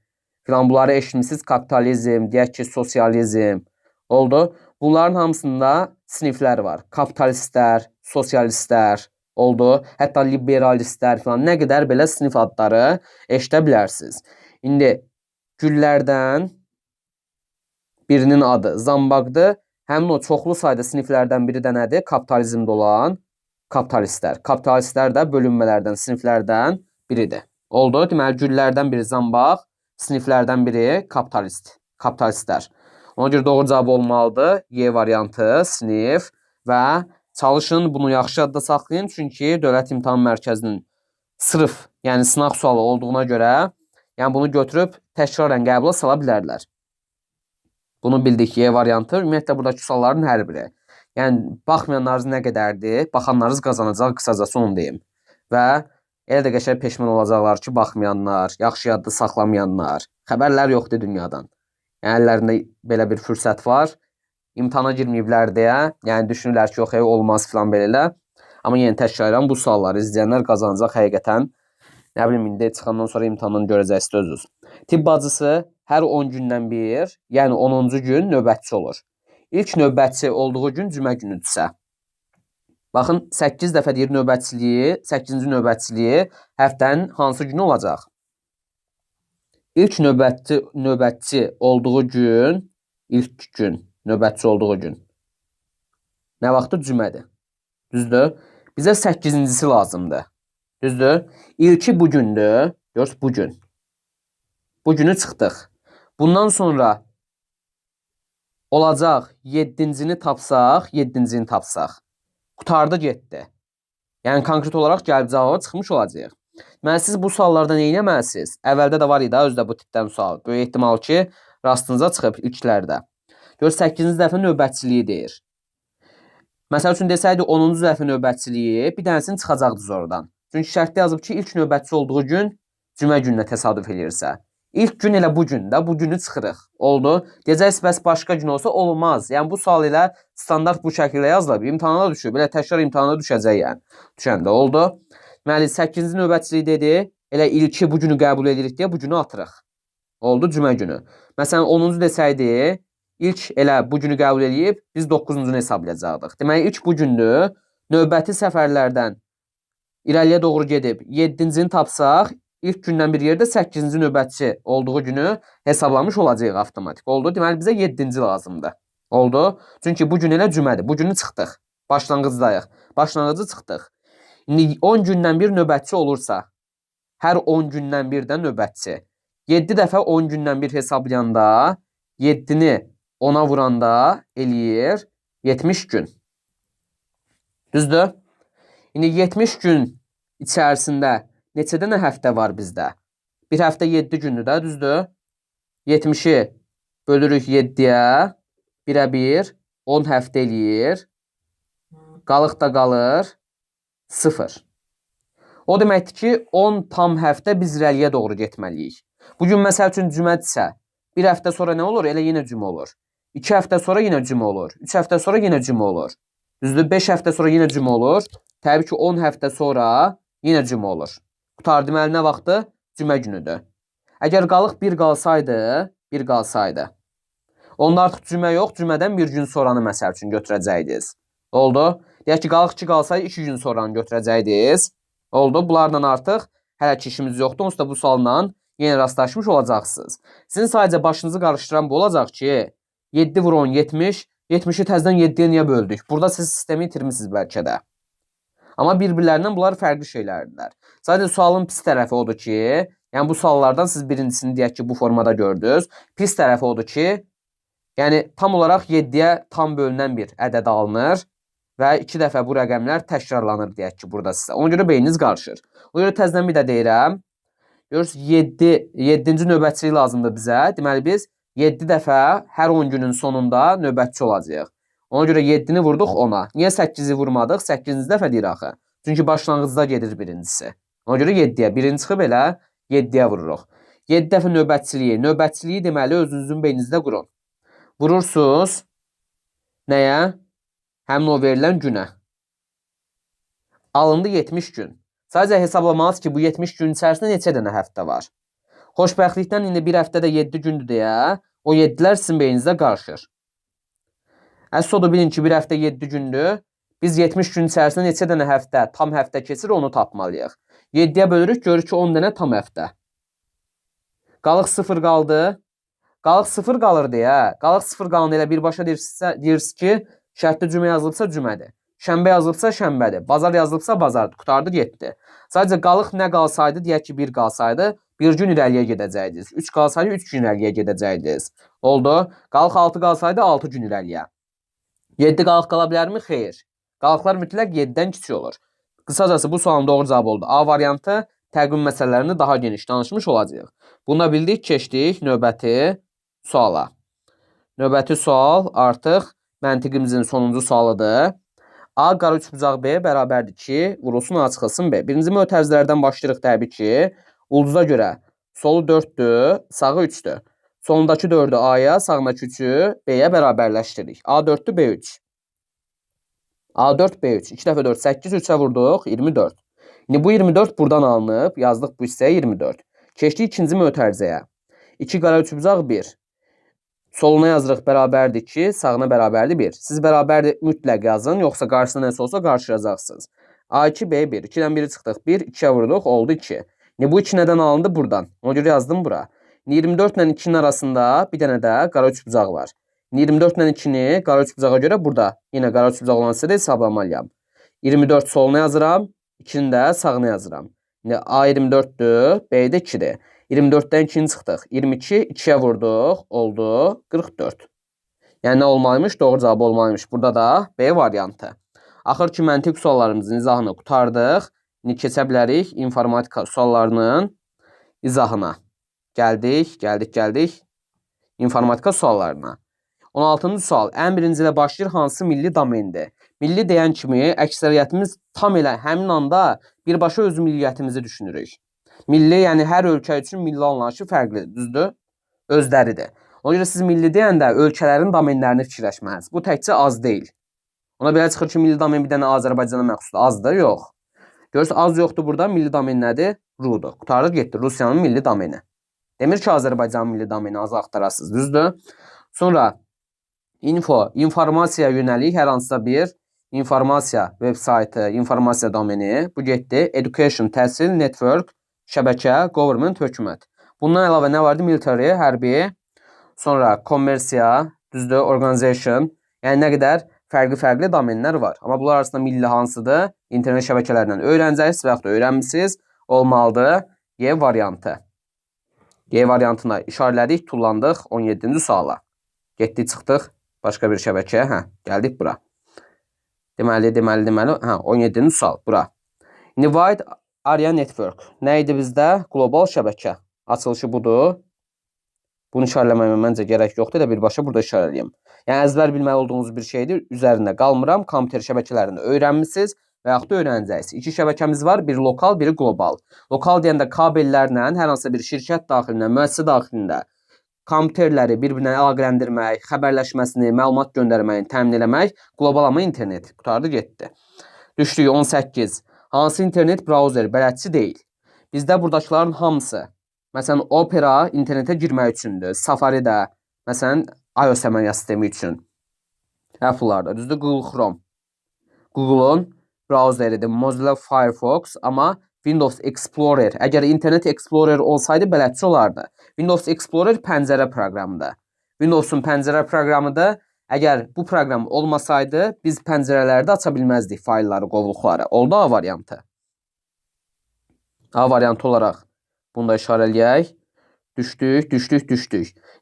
filan bunları eşitmisiniz. Kapitalizm, deyək ki, sosializm. Oldu. Bunların hamısında siniflər var. Kapitalistlər, sosialistlər oldu. Hətta liberalistlər filan nə qədər belə sinif adları eşidə bilərsiniz. İndi güllərdən birinin adı zambaqdır. Həmin o çoxlu sayda siniflərdən biri də nədir? Kapitalizmdə olan kapitalistlər. Kapitalistlər də bölünmələrdən, siniflərdən biridir. Oldu. Deməli, güllərdən biri zambaq, siniflərdən biri kapitalist. Kapitalistlər. Ona görə doğru cavab olmalıdır. Y variantı, sinif və çalışın bunu yaxşı yadda saxlayın. Çünki Dövlət İmtahan Mərkəzinin sırf, yəni sınaq sualı olduğuna görə, yəni bunu götürüb təkrarən qəbula sala bilərlər. Bunu bildik, Y variantı. Ümumiyyətlə, buradakı sualların hər biri. Yəni, baxmayanlarınız nə qədərdir, baxanlarınız qazanacaq, qısacası onu deyim. Və elə də qəşəng peşman olacaqlar ki, baxmayanlar, yaxşı yadda saxlamayanlar, xəbərlər yoxdur dünyadan. Yəni, əllərində belə bir fürsət var, imtahana girməyiblər deyə, yəni düşünürlər ki, yox, olmaz filan belə elə. Amma yenə təkrar edirəm, bu sualları izləyənlər qazanacaq həqiqətən. Nə bilim, indi çıxandan sonra imtahandan görəcəksiniz özünüz. Tibb bacısı hər 10 gündən bir, yəni 10-cu gün növbətçi olur. İlk növbətçi olduğu gün cümə günüdürsə. Baxın, 8 dəfə deyir növbətçiliyi, 8-ci növbətçiliyi həftənin hansı günü olacaq? İlk növbətçi olduğu gün, ilk gün, növbətçi olduğu gün. Nə vaxtdır? Cümədir. Düzdür? Bizə 8-incisi lazımdır. Düzdür? İlki bugündür. Görürsünüz, bugün. Bugünü çıxdıq. Bundan sonra olacaq 7-cini tapsaq, 7-cini tapsaq. Qutardı, getdi. Yəni konkret olaraq gəlib cavaba çıxmış olacaq. Deməli, siz bu suallarda nə etməlisiniz? Əvvəldə də var idi özdə bu tipdən sual. Böyük ehtimal ki, rastınıza çıxıb ilklərdə. Gör, 8-ci dəfə növbətçiliyi deyir. Məsəl üçün desəydi 10-cu dəfə növbətçiliyi, bir dənəsini çıxacaqdınız oradan. Çünki şərtdə yazıb ki, ilk növbətçi olduğu gün cümə gününə təsadüf eləyirsə. İlk gün elə bu gündə, bu günü çıxırıq. Oldu. Deyəcəksiniz, bəs başqa gün olsa olmaz. Yəni bu sual ilə standart bu şəkildə yazılıb, imtahana düşüb. Belə təkrar imtahana düşəcək yəni. Düşəndə oldu. Deməli, 8-ci növbətçilik dedi. Elə ilki bu günü qəbul edirik deyə bu günü atırıq. Oldu, cümə günü. Məsələn, 10-cu desəydi, ilk elə bu günü qəbul eləyib, biz 9-cunu hesablayacaqdıq. Deməli, ilk bu gündür. Növbəti səfərlərdən irəliyə doğru gedib 7-cini tapsaq, İlk gündən bir yerdə 8-ci növbətçi olduğu günü hesablamış olacağıq avtomatik. Oldu. Deməli bizə 7-ci lazımdır. Oldu. Çünki bu gün elə cümədir. Bu günü çıxdıq. Başlanğıcdayıq. Başlanğıcı çıxdıq. İndi 10 gündən bir növbətçi olursa, hər 10 gündən bir də növbətçi. 7 dəfə 10 gündən bir hesablayanda 7-ni 10-a vuranda eləyir 70 gün. Düzdür? İndi 70 gün içərisində neçə dənə həftə var bizdə? Bir həftə 7 gündür də, düzdür? 70-i bölürük 7-yə, 1-ə 1, 10 həftə eləyir. Qalıq da qalır 0. O deməkdir ki, 10 tam həftə biz irəliyə doğru getməliyik. Bugün məsəl üçün cümədirsə, bir həftə sonra nə olur? Elə yenə cümə olur. 2 həftə sonra yenə cümə olur. 3 həftə sonra yenə cümə olur. Düzdür? 5 həftə sonra yenə cümə olur. Təbii ki, 10 həftə sonra yenə cümə olur. Qutar deməli nə vaxtı? Cümə günüdür. Əgər qalıq 1 qalsaydı, 1 qalsaydı. Onda artıq cümə yox, cümədən bir gün sonranı məsəl üçün götürəcəkdiniz. Oldu? Deyək ki, qalıq 2 qalsaydı 2 gün sonranı götürəcəkdiniz. Oldu? Bunlarla artıq hələ ki işimiz yoxdur. Onsuz da bu sualla yenə rastlaşmış olacaqsınız. Sizin sadəcə başınızı qarışdıran bu olacaq ki, 7 vur 10 70, 70-i təzədən 7-yə niyə böldük? Burada siz sistemi itirmisiniz bəlkə də. Amma bir-birlərindən bunlar fərqli şeylərdirlər. Sadəcə sualın pis tərəfi odur ki, yəni bu suallardan siz birincisini deyək ki, bu formada gördünüz. Pis tərəfi odur ki, yəni tam olaraq 7-yə tam bölünən bir ədəd alınır və 2 dəfə bu rəqəmlər təkrarlanır deyək ki, burada sizə. Ona görə beyniniz qarışır. Ona görə təzədən bir də deyirəm. Görürsünüz 7-ci növbətçilik lazımdır bizə. Deməli biz 7 dəfə hər 10 günün sonunda növbətçi olacağıq. Ona görə 7-ni vurduq 10-a. Niyə 8-i vurmadıq? 8-ci dəfə deyir axı. Çünki başlanğıcda gedir birincisi. Ona görə 7-yə. Birinci çıxıb elə 7-yə vururuq. 7 dəfə növbətçiliyi. Növbətçiliyi deməli özünüzün beyninizdə qurun. Vurursunuz nəyə? Həmin o verilən günə. Alındı 70 gün. Sadəcə hesablamalısınız ki, bu 70 gün içərisində neçə dənə həftə var. Xoşbəxtlikdən indi bir həftədə 7 gündür deyə o 7-lər sizin beyninizdə qarışır. Əsas odur bilin ki, bir həftə 7 gündür. Biz 70 gün içərisində neçə dənə həftə, tam həftə keçir, onu tapmalıyıq. 7-yə bölürük, görürük ki, 10 dənə tam həftə. Qalıq 0 qaldı. Qalıq 0 qalır deyə. Qalıq 0 qalanda elə birbaşa deyirsiniz ki, şərtli cümə yazılıbsa cümədir. Şənbə yazılıbsa şənbədir. Bazar yazılıbsa bazardır. Qurtardı, getdi. Sadəcə qalıq nə qalsaydı, deyək ki, 1 qalsaydı, bir gün irəliyə gedəcəydiniz. 3 qalsaydı, 3 gün irəliyə gedəcəydiniz. Oldu. Qalıq 6 qalsaydı, 6 gün irəliyə. 7 qalıq qala bilərmi? Xeyr. Qalıqlar mütləq 7-dən kiçik olur. Qısacası bu sualın doğru cavabı oldu. A variantı. Təqvim məsələlərini daha geniş danışmış olacağıq. Bunu da bildik, keçdik növbəti suala. Növbəti sual artıq məntiqimizin sonuncu sualıdır. A qara üçbucaq B bərabərdir 2, vurulsun A çıxılsın B. Birinci mötərizələrdən başlayırıq təbii ki. Ulduza görə solu 4-dür, sağı 3-dür. Solundakı 4-ü A-ya, sağındakı 3-ü B-yə bərabərləşdiririk. A 4-dür, B 3. A4, B3. 2 dəfə 4, 8, 3-ə vurduq, 24. İndi bu 24 buradan alınıb, yazdıq bu hissəyə 24. Keçdik ikinci mötərizəyə. 2 qara üçbucaq 1. Soluna yazırıq bərabərdir 2, sağına bərabərdir 1. Siz bərabərdir mütləq yazın, yoxsa qarşısına nəsə olsa qarşılayacaqsınız. A2, B1. 2-dən 1-i çıxdıq. 1, 2-yə vurduq, oldu 2. İndi bu 2 nədən alındı? Buradan. Ona görə yazdım bura. İndi 24 ilə 2-nin arasında bir dənə də qara üçbucaq var. İndi 24 ilə 2-ni qara üçbucağa görə burada yenə qara üçbucaq olan hissədə hesablamalıyam. 24 soluna yazıram, 2-ni də sağına yazıram. İndi A 24-dür, B də 2-dir. 24-dən 2-ni çıxdıq. 22, 2-yə vurduq, oldu 44. Yəni nə olmalıymış? Doğru cavab olmalıymış. Burada da B variantı. Axır ki, məntiq suallarımızın izahını qurtardıq. İndi keçə bilərik informatika suallarının izahına. Gəldik, gəldik, gəldik informatika suallarına. 16-cı sual. Ən birinci ilə başlayır. Hansı milli domendir? Milli deyən kimi əksəriyyətimiz tam elə həmin anda birbaşa öz milliyyətimizi düşünürük. Milli, yəni hər ölkə üçün milli anlayışı fərqlidir, düzdür? Özləridir. Ona görə siz milli deyəndə ölkələrin domenlərini fikirləşməlisiniz. Bu təkcə az deyil. Ona belə çıxır ki, milli domen bir dənə Azərbaycana məxsusdur. Azdır, yox. Görürsünüz, az yoxdur burada. Milli domen nədir? Rudur. Qurtarır, getdi. Rusiyanın milli domeni. Demir ki, Azərbaycanın milli domeni az axtarasınız, düzdür? Sonra info, informasiyaya yönəlik hər hansısa bir informasiya veb saytı, informasiya domeni. Bu getdi. Education, təhsil, network, şəbəkə, government, hökumət. Bundan əlavə nə vardı? Military, hərbi, sonra kommersiya, düzdür, organization. Yəni nə qədər fərqli-fərqli domenlər var. Amma bunlar arasında milli hansıdır? İnternet şəbəkələrindən öyrənəcəksiniz və yaxud da öyrənmisiniz. Olmalıdır Y variantı. Y variantına işarələdik, tullandıq 17-ci suala. Getdik, çıxdıq başqa bir şəbəkəyə. Hə, gəldik bura. Deməli, hə, 17-ci sual bura. İndi Wide Area Network. Nə idi bizdə? Qlobal şəbəkə. Açılışı budur. Bunu işarələməyimə məncə gərək yoxdur. Elə birbaşa burada işarələyim. Yəni əzbər bilməli olduğunuz bir şeydir. Üzərində qalmıram. Kompüter şəbəkələrini öyrənmisiniz və yaxud da öyrənəcəksiniz. İki şəbəkəmiz var. Biri lokal, biri qlobal. Lokal deyəndə kabellərlə hər hansısa bir şirkət daxilində, müəssisə daxilində kompüterləri bir-birinə əlaqələndirmək, xəbərləşməsini, məlumat göndərməyi təmin eləmək, qlobal amma internet. Qurtardı, getdi. Düşdük 18. Hansı internet brauzer bələdçi deyil? Bizdə buradakıların hamısı. Məsələn, Opera internetə girmək üçündür. Safari də, məsələn, iOS əməliyyat sistemi üçün. Apple-larda, düzdür, Google Chrome. Google-un brauzeridir. Mozilla Firefox, amma Windows Explorer. Əgər Internet Explorer olsaydı bələdçi olardı. Windows Explorer pəncərə proqramıdır. Windows-un pəncərə proqramıdır. Əgər bu proqram olmasaydı, biz pəncərələrdə aça bilməzdik faylları, qovluqları. Oldu A variantı. A variantı olaraq bunu da işarələyək. Düşdük.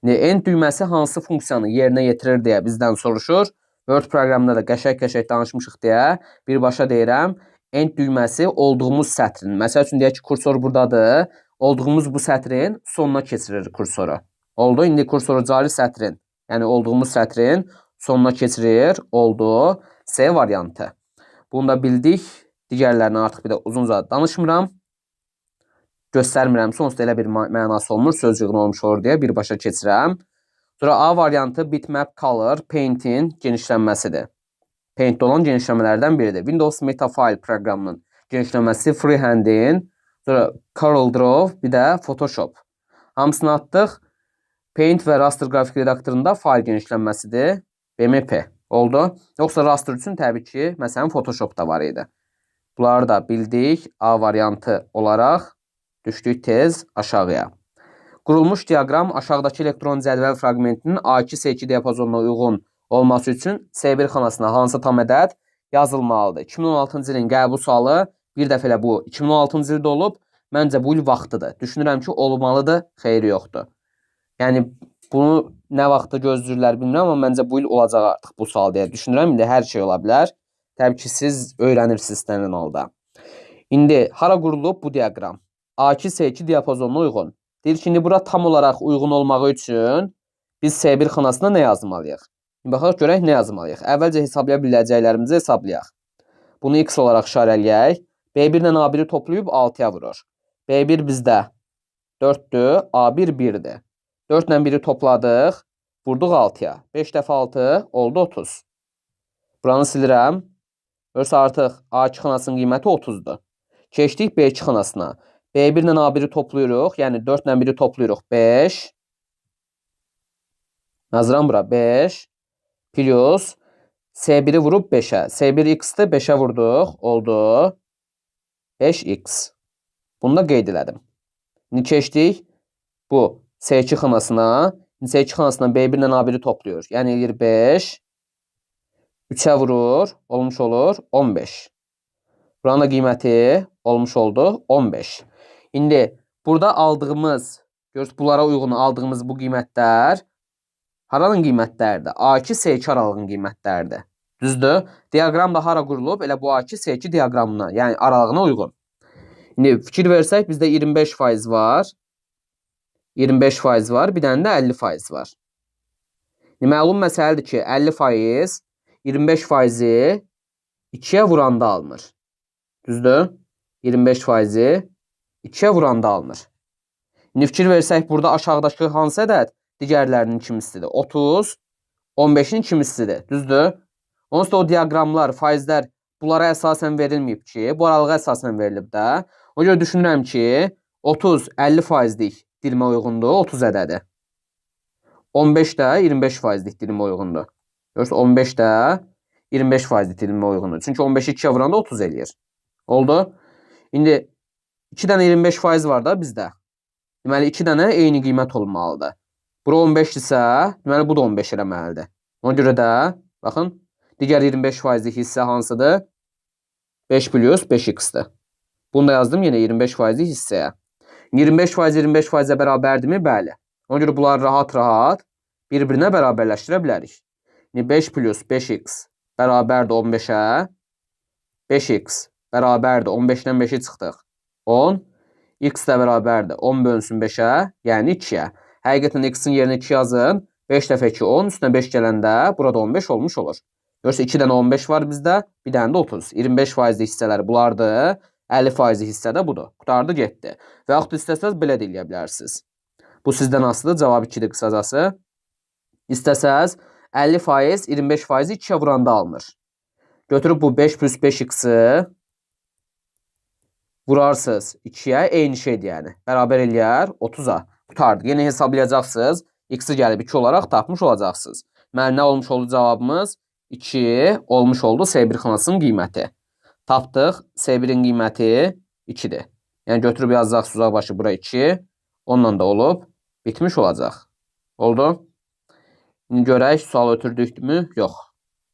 İndi End düyməsi hansı funksiyanı yerinə yetirir deyə bizdən soruşur. Word proqramında da qəşəng-qəşəng danışmışıq deyə birbaşa deyirəm. End düyməsi olduğumuz sətrin, məsəl üçün deyək ki, kursor buradadır. Olduğumuz bu sətrin sonuna keçirir kursoru. Oldu. İndi kursoru cari sətrin, yəni olduğumuz sətrin sonuna keçirir. Oldu. C variantı. Bunu da bildik. Digərlərini artıq bir də uzun-uzadı danışmıram. Göstərmirəm. Sonsuz da elə bir mənası olmur. Söz yığını olmuş olur deyə birbaşa keçirəm. Sonra A variantı Bitmap Color Paint-in genişlənməsidir. Paint-də olan genişlənmələrdən biridir. Windows Metafile proqramının genişlənməsi Freehand-in, sonra CorelDRAW, bir də Photoshop. Hamısını atdıq. Paint və Raster qrafik redaktorunda fayl genişlənməsidir. BMP oldu. Yoxsa raster üçün təbii ki, məsələn Photoshop da var idi. Bunları da bildik. A variantı olaraq düşdük tez aşağıya. Qurulmuş diaqram aşağıdakı elektron cədvəl fraqmentinin A2 S2 diapazonuna uyğun olması üçün S1 xanasına hansı tam ədəd yazılmalıdır? 2016-cı ilin qəbul sualı bir dəfə elə bu 2016-cı ildə olub. Məncə bu il vaxtıdır. Düşünürəm ki, olmalıdır, xeyri yoxdur. Yəni bunu nə vaxtda gözləyirlər bilmirəm, amma məncə bu il olacaq artıq bu sual deyə düşünürəm. İndi hər şey ola bilər. Təbii ki, siz öyrənirsiniz istənilən halda. İndi hara qurulub bu diaqram? A2 S2 diapazonuna uyğun. Deyir ki, indi bura tam olaraq uyğun olmağı üçün biz S1 xanasına nə yazmalıyıq? İndi baxaq görək nə yazmalıyıq. Əvvəlcə hesablaya biləcəklərimizi hesablayaq. Bunu x olaraq işarələyək. B1 ilə A1-i toplayıb 6-ya vurur. B1 bizdə 4-dür, A1 1-dir. 4 ilə 1-i topladıq, vurduq 6-ya. 5 dəfə 6 oldu 30. Buranı silirəm. Görürsə artıq A2 xanasının qiyməti 30-dur. Keçdik B2 xanasına. B1 ilə A1-i toplayırıq. Yəni 4 ilə 1-i toplayırıq. 5. Yazıram bura 5 plus S1-i vurub 5-ə. S1 x-dir, 5-ə vurduq. Oldu 5x. Bunu da qeyd elədim. İndi keçdik bu S2 xanasına. İndi S2 xanasından B1 ilə A1-i toplayır. Yəni eləyir 5. 3-ə vurur. Olmuş olur 15. Buranın da qiyməti olmuş oldu 15. İndi burada aldığımız, görürsünüz bunlara uyğun aldığımız bu qiymətlər haranın qiymətləridir? A2 S2 aralığının qiymətləridir. Düzdür? Diaqram da hara qurulub? Elə bu A2 S2 diaqramına, yəni aralığına uyğun. İndi fikir versək bizdə 25% var. 25% var, bir dənə də 50% var. İndi məlum məsələdir ki, 50% 25%-i 2-yə vuranda alınır. Düzdür? 25%-i 2-yə vuranda alınır. İndi fikir versək burada aşağıdakı hansı ədəd digərlərinin 2 mislidir? 30, 15-in 2 mislidir. Düzdür? Onsuz da o diaqramlar, faizlər bunlara əsasən verilməyib ki, bu aralığa əsasən verilib də. Ona görə düşünürəm ki, 30 50 faizlik dilimə uyğundur, 30 ədədi. 15 də 25 faizlik dilimə uyğundur. Görürsünüz 15 də 25 faizlik dilimə uyğundur. Çünki 15-i 2-yə vuranda 30 eləyir. Oldu? İndi 2 dənə 25% var da bizdə. Deməli, 2 dənə eyni qiymət olmalıdır. Bura 15 isə, deməli, bu da 15 eləməlidir. Ona görə də, baxın, digər 25%lik hissə hansıdır? 5 plus 5x-dir. Bunu da yazdım yenə 25%lik hissəyə. 25% 25%-ə bərabərdirmi? Bəli. Ona görə bunları rahat-rahat bir-birinə bərabərləşdirə bilərik. İndi 5 plus 5x bərabərdir 15-ə. 5x bərabərdir 15-dən 5-i çıxdıq. 10. X də bərabərdir 10 bölünsün 5-ə, yəni 2-yə. Həqiqətən x-in yerinə 2 yazın. 5 dəfə 2 10, üstünə 5 gələndə burada 15 olmuş olur. Görürsə 2 dənə 15 var bizdə, bir dənə də 30. 25%lik hissələri bunlardır. 50%lik hissə də budur. Qurtardı, getdi. Və yaxud da istəsəniz belə də eləyə bilərsiniz. Bu sizdən asılıdır. Cavab 2-dir qısacası. İstəsəz 50% 25%-i 2-yə vuranda alınır. Götürüb bu 5 plus 5x-i vurarsınız 2-yə, eyni şeydir yəni. Bərabər eləyər 30-a. Qurtardı. Yenə hesablayacaqsınız. X-i gəlib 2 olaraq tapmış olacaqsınız. Deməli, nə olmuş oldu cavabımız? 2 olmuş oldu S1 xanasının qiyməti. Tapdıq. S1-in qiyməti 2-dir. Yəni götürüb yazacaqsınız uzaqbaşı bura 2. Onunla da olub bitmiş olacaq. Oldu? İndi görək sual ötürdükmü? Yox.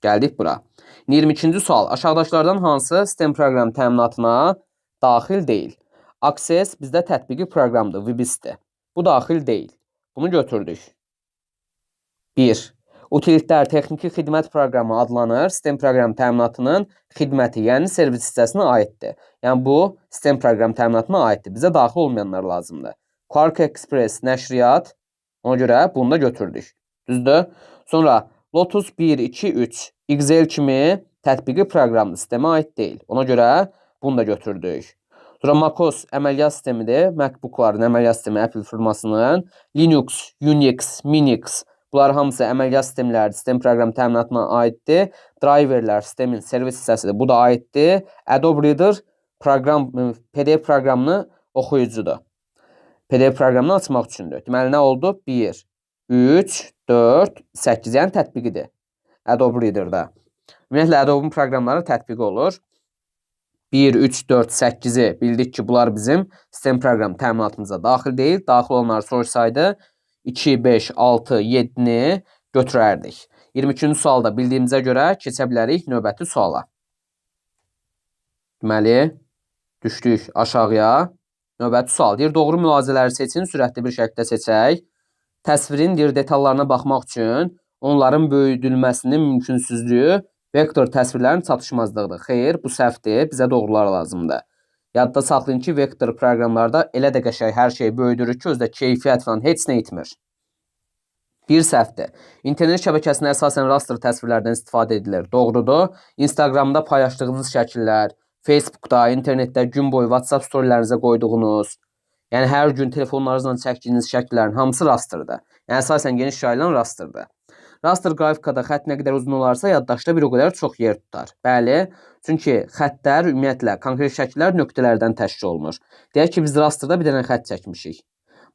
Gəldik bura. 22-ci sual. Aşağıdakılardan hansı sistem proqram təminatına daxil deyil? Access bizdə tətbiqi proqramdır, VBIS-dir. Bu daxil deyil. Bunu götürdük. 1. Utilitlər texniki xidmət proqramı adlanır. Sistem proqram təminatının xidməti, yəni servis hissəsinə aiddir. Yəni bu sistem proqram təminatına aiddir. Bizə daxil olmayanlar lazımdır. Quark Express nəşriyyat, ona görə bunu da götürdük. Düzdür? Sonra Lotus 1, 2, 3 Excel kimi tətbiqi proqramlı sistemə aid deyil. Ona görə bunu da götürdük. Sonra macOS əməliyyat sistemidir. MacBook-ların əməliyyat sistemi Apple firmasının. Linux, Unix, Minix bunlar hamısı əməliyyat sistemləri, sistem proqram təminatına aiddir. Driverlər sistemin servis hissəsidir. Bu da aiddir. Adobe Reader proqram PDF proqramını oxuyucudur. PDF proqramını açmaq üçündür. Deməli nə oldu? 1, 3, 4, 8, yəni tətbiqidir. Adobe Reader-da. Ümumiyyətlə Adobe-un proqramları tətbiqi olur. 1, 3, 4, 8-i bildik ki, bunlar bizim sistem proqram təminatımıza daxil deyil. Daxil olanları soruşsaydı 2, 5, 6, 7-ni götürərdik. 22-ci sualda bildiyimizə görə keçə bilərik növbəti suala. Deməli, düşdük aşağıya. Növbəti sual deyir, doğru mülahizələri seçin, sürətli bir şəkildə seçək. Təsvirin deyir, detallarına baxmaq üçün onların böyüdülməsinin mümkünsüzlüyü vektor təsvirlərin çatışmazlığıdır. Xeyr, bu səhvdir, bizə doğrular lazımdır. Yadda saxlayın ki, vektor proqramlarda elə də qəşəng hər şeyi böyüdürür ki, özdə keyfiyyət falan heç nə itmir. Bir səhvdir. İnternet şəbəkəsinə əsasən raster təsvirlərdən istifadə edilir. Doğrudur. Instagramda paylaşdığınız şəkillər, Facebookda, internetdə gün boyu WhatsApp storylərinizə qoyduğunuz, yəni hər gün telefonlarınızla çəkdiyiniz şəkillərin hamısı rasterdır. Yəni əsasən geniş yayılan rasterdır. Raster qrafikada xətt nə qədər uzun olarsa, yaddaşda bir o qədər çox yer tutar. Bəli, çünki xəttlər ümumiyyətlə konkret şəkillər nöqtələrdən təşkil olunur. Deyək ki, biz rasterda bir dənə xətt çəkmişik.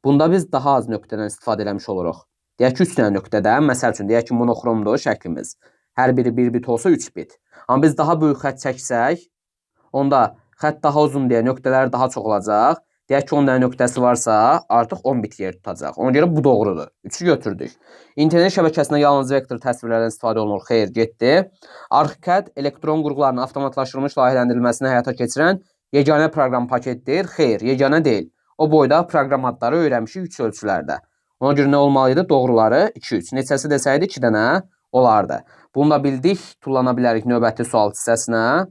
Bunda biz daha az nöqtədən istifadə eləmiş oluruq. Deyək ki, 3 dənə nöqtədən, məsəl üçün, deyək ki, monoxromdur şəklimiz. Hər biri 1 bit olsa 3 bit. Amma biz daha böyük xətt çəksək, onda xətt daha uzun deyə nöqtələr daha çox olacaq. Deyək ki, 10 dənə nöqtəsi varsa, artıq 10 bit yer tutacaq. Ona görə bu doğrudur. 3-ü götürdük. İnternet şəbəkəsində yalnız vektor təsvirlərdən istifadə olunur. Xeyr, getdi. ArchiCAD elektron qurğularının avtomatlaşdırılmış layihələndirilməsini həyata keçirən yeganə proqram paketdir. Xeyr, yeganə deyil. O boyda proqram adları öyrənmişik 3 ölçülərdə. Ona görə nə olmalı idi? Doğruları 2-3. Neçəsi desəydi 2 dənə olardı. Bunu da bildik. Tullana bilərik növbəti sual hissəsinə.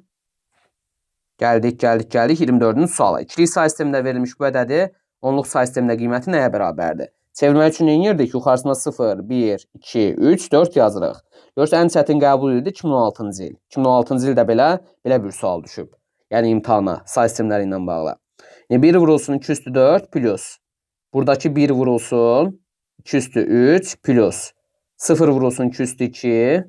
Gəldik, gəldik, gəldik 24-cü suala. İkilik say sistemində verilmiş bu ədədi onluq say sistemində qiyməti nəyə bərabərdir? Çevirmək üçün nə edirdik? Yuxarısına 0, 1, 2, 3, 4 yazırıq. Görürsə, ən çətin qəbul ildi 2016-cı il. 2016-cı ildə belə bir sual düşüb. Yəni imtahana, say sistemləri ilə bağlı. Yəni 1 vurulsun 2 üstü 4 plus. Buradakı 1 vurulsun 2 üstü 3 plus. 0 vurulsun 2 üstü 2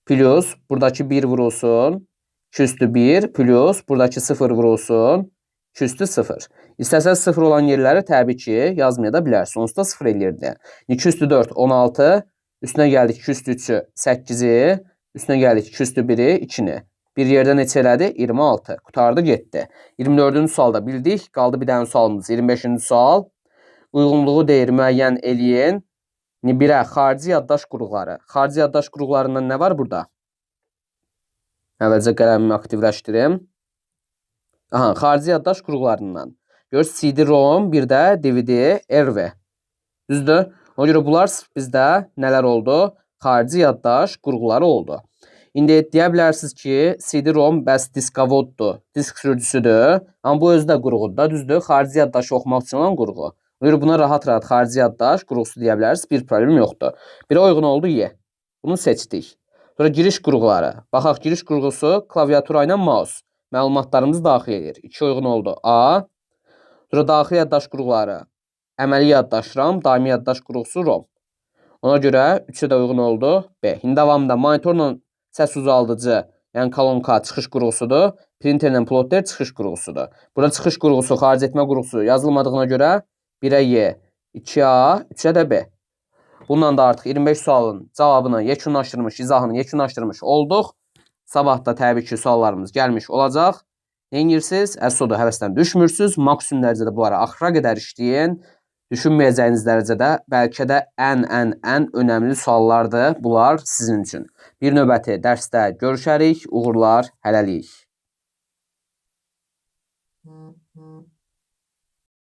plus. Buradakı 1 vurulsun 2 üstü 1 plus. Buradakı 0 vurulsun 2 üstü 0. İstəsəz 0 olan yerləri təbii ki yazmaya da bilərsiniz. Onsuz da 0 eləyirdi. 2 üstü 4 16. Üstünə gəldik 2 üstü 3-ü 8-i. Üstünə gəldik 2 üstü 1-i 2-ni. Bir yerdə neçə elədi? 26. Qutardı, getdi. 24-cü sualda bildik. Qaldı bir dənə sualımız. 25-ci sual. Uyğunluğu deyir, müəyyən eləyin. 1-ə xarici yaddaş qurğuları. Xarici yaddaş qurğularından nə var burada? Əvvəlcə qələmimi aktivləşdirim. Aha, xarici yaddaş qurğularından. Görürsünüz, CD-ROM, bir də DVD, RV. Düzdür? Ona görə bunlar bizdə nələr oldu? Xarici yaddaş qurğuları oldu. İndi deyə bilərsiniz ki, CD-ROM bəs diskavoddur, disk sürücüsüdür. Amma bu özü də qurğudur da, düzdür? Xarici yaddaşı oxumaq üçün olan qurğu. Ona görə buna rahat-rahat xarici yaddaş qurğusu deyə bilərsiniz. Bir problem yoxdur. Birə uyğun oldu Y. Bunu seçdik. Sonra giriş qurğuları. Baxaq, giriş qurğusu klaviatura ilə mouse. Məlumatlarımızı daxil edir. 2 uyğun oldu A. Sonra daxili yaddaş qurğuları. Əməli yaddaş RAM, daimi yaddaş qurğusu ROM. Ona görə 3-ə də uyğun oldu B. İndi davamında monitorla səs uzaldıcı, yəni kolonka çıxış qurğusudur. Printerlə plotter çıxış qurğusudur. Burada çıxış qurğusu, xaric etmə qurğusu yazılmadığına görə 1-ə Y, 2-A, 3-ə də B. Bununla da artıq 25 sualın cavabını yekunlaşdırmış, izahını yekunlaşdırmış olduq. Sabah da təbii ki, suallarımız gəlmiş olacaq. Nə edirsiniz? Əsas odur, həvəsdən düşmürsünüz. Maksimum dərəcədə bunlara axıra qədər işləyin. Düşünməyəcəyiniz dərəcədə bəlkə də ən önəmli suallardır bunlar sizin üçün. Bir növbəti dərsdə görüşərik. Uğurlar hələlik.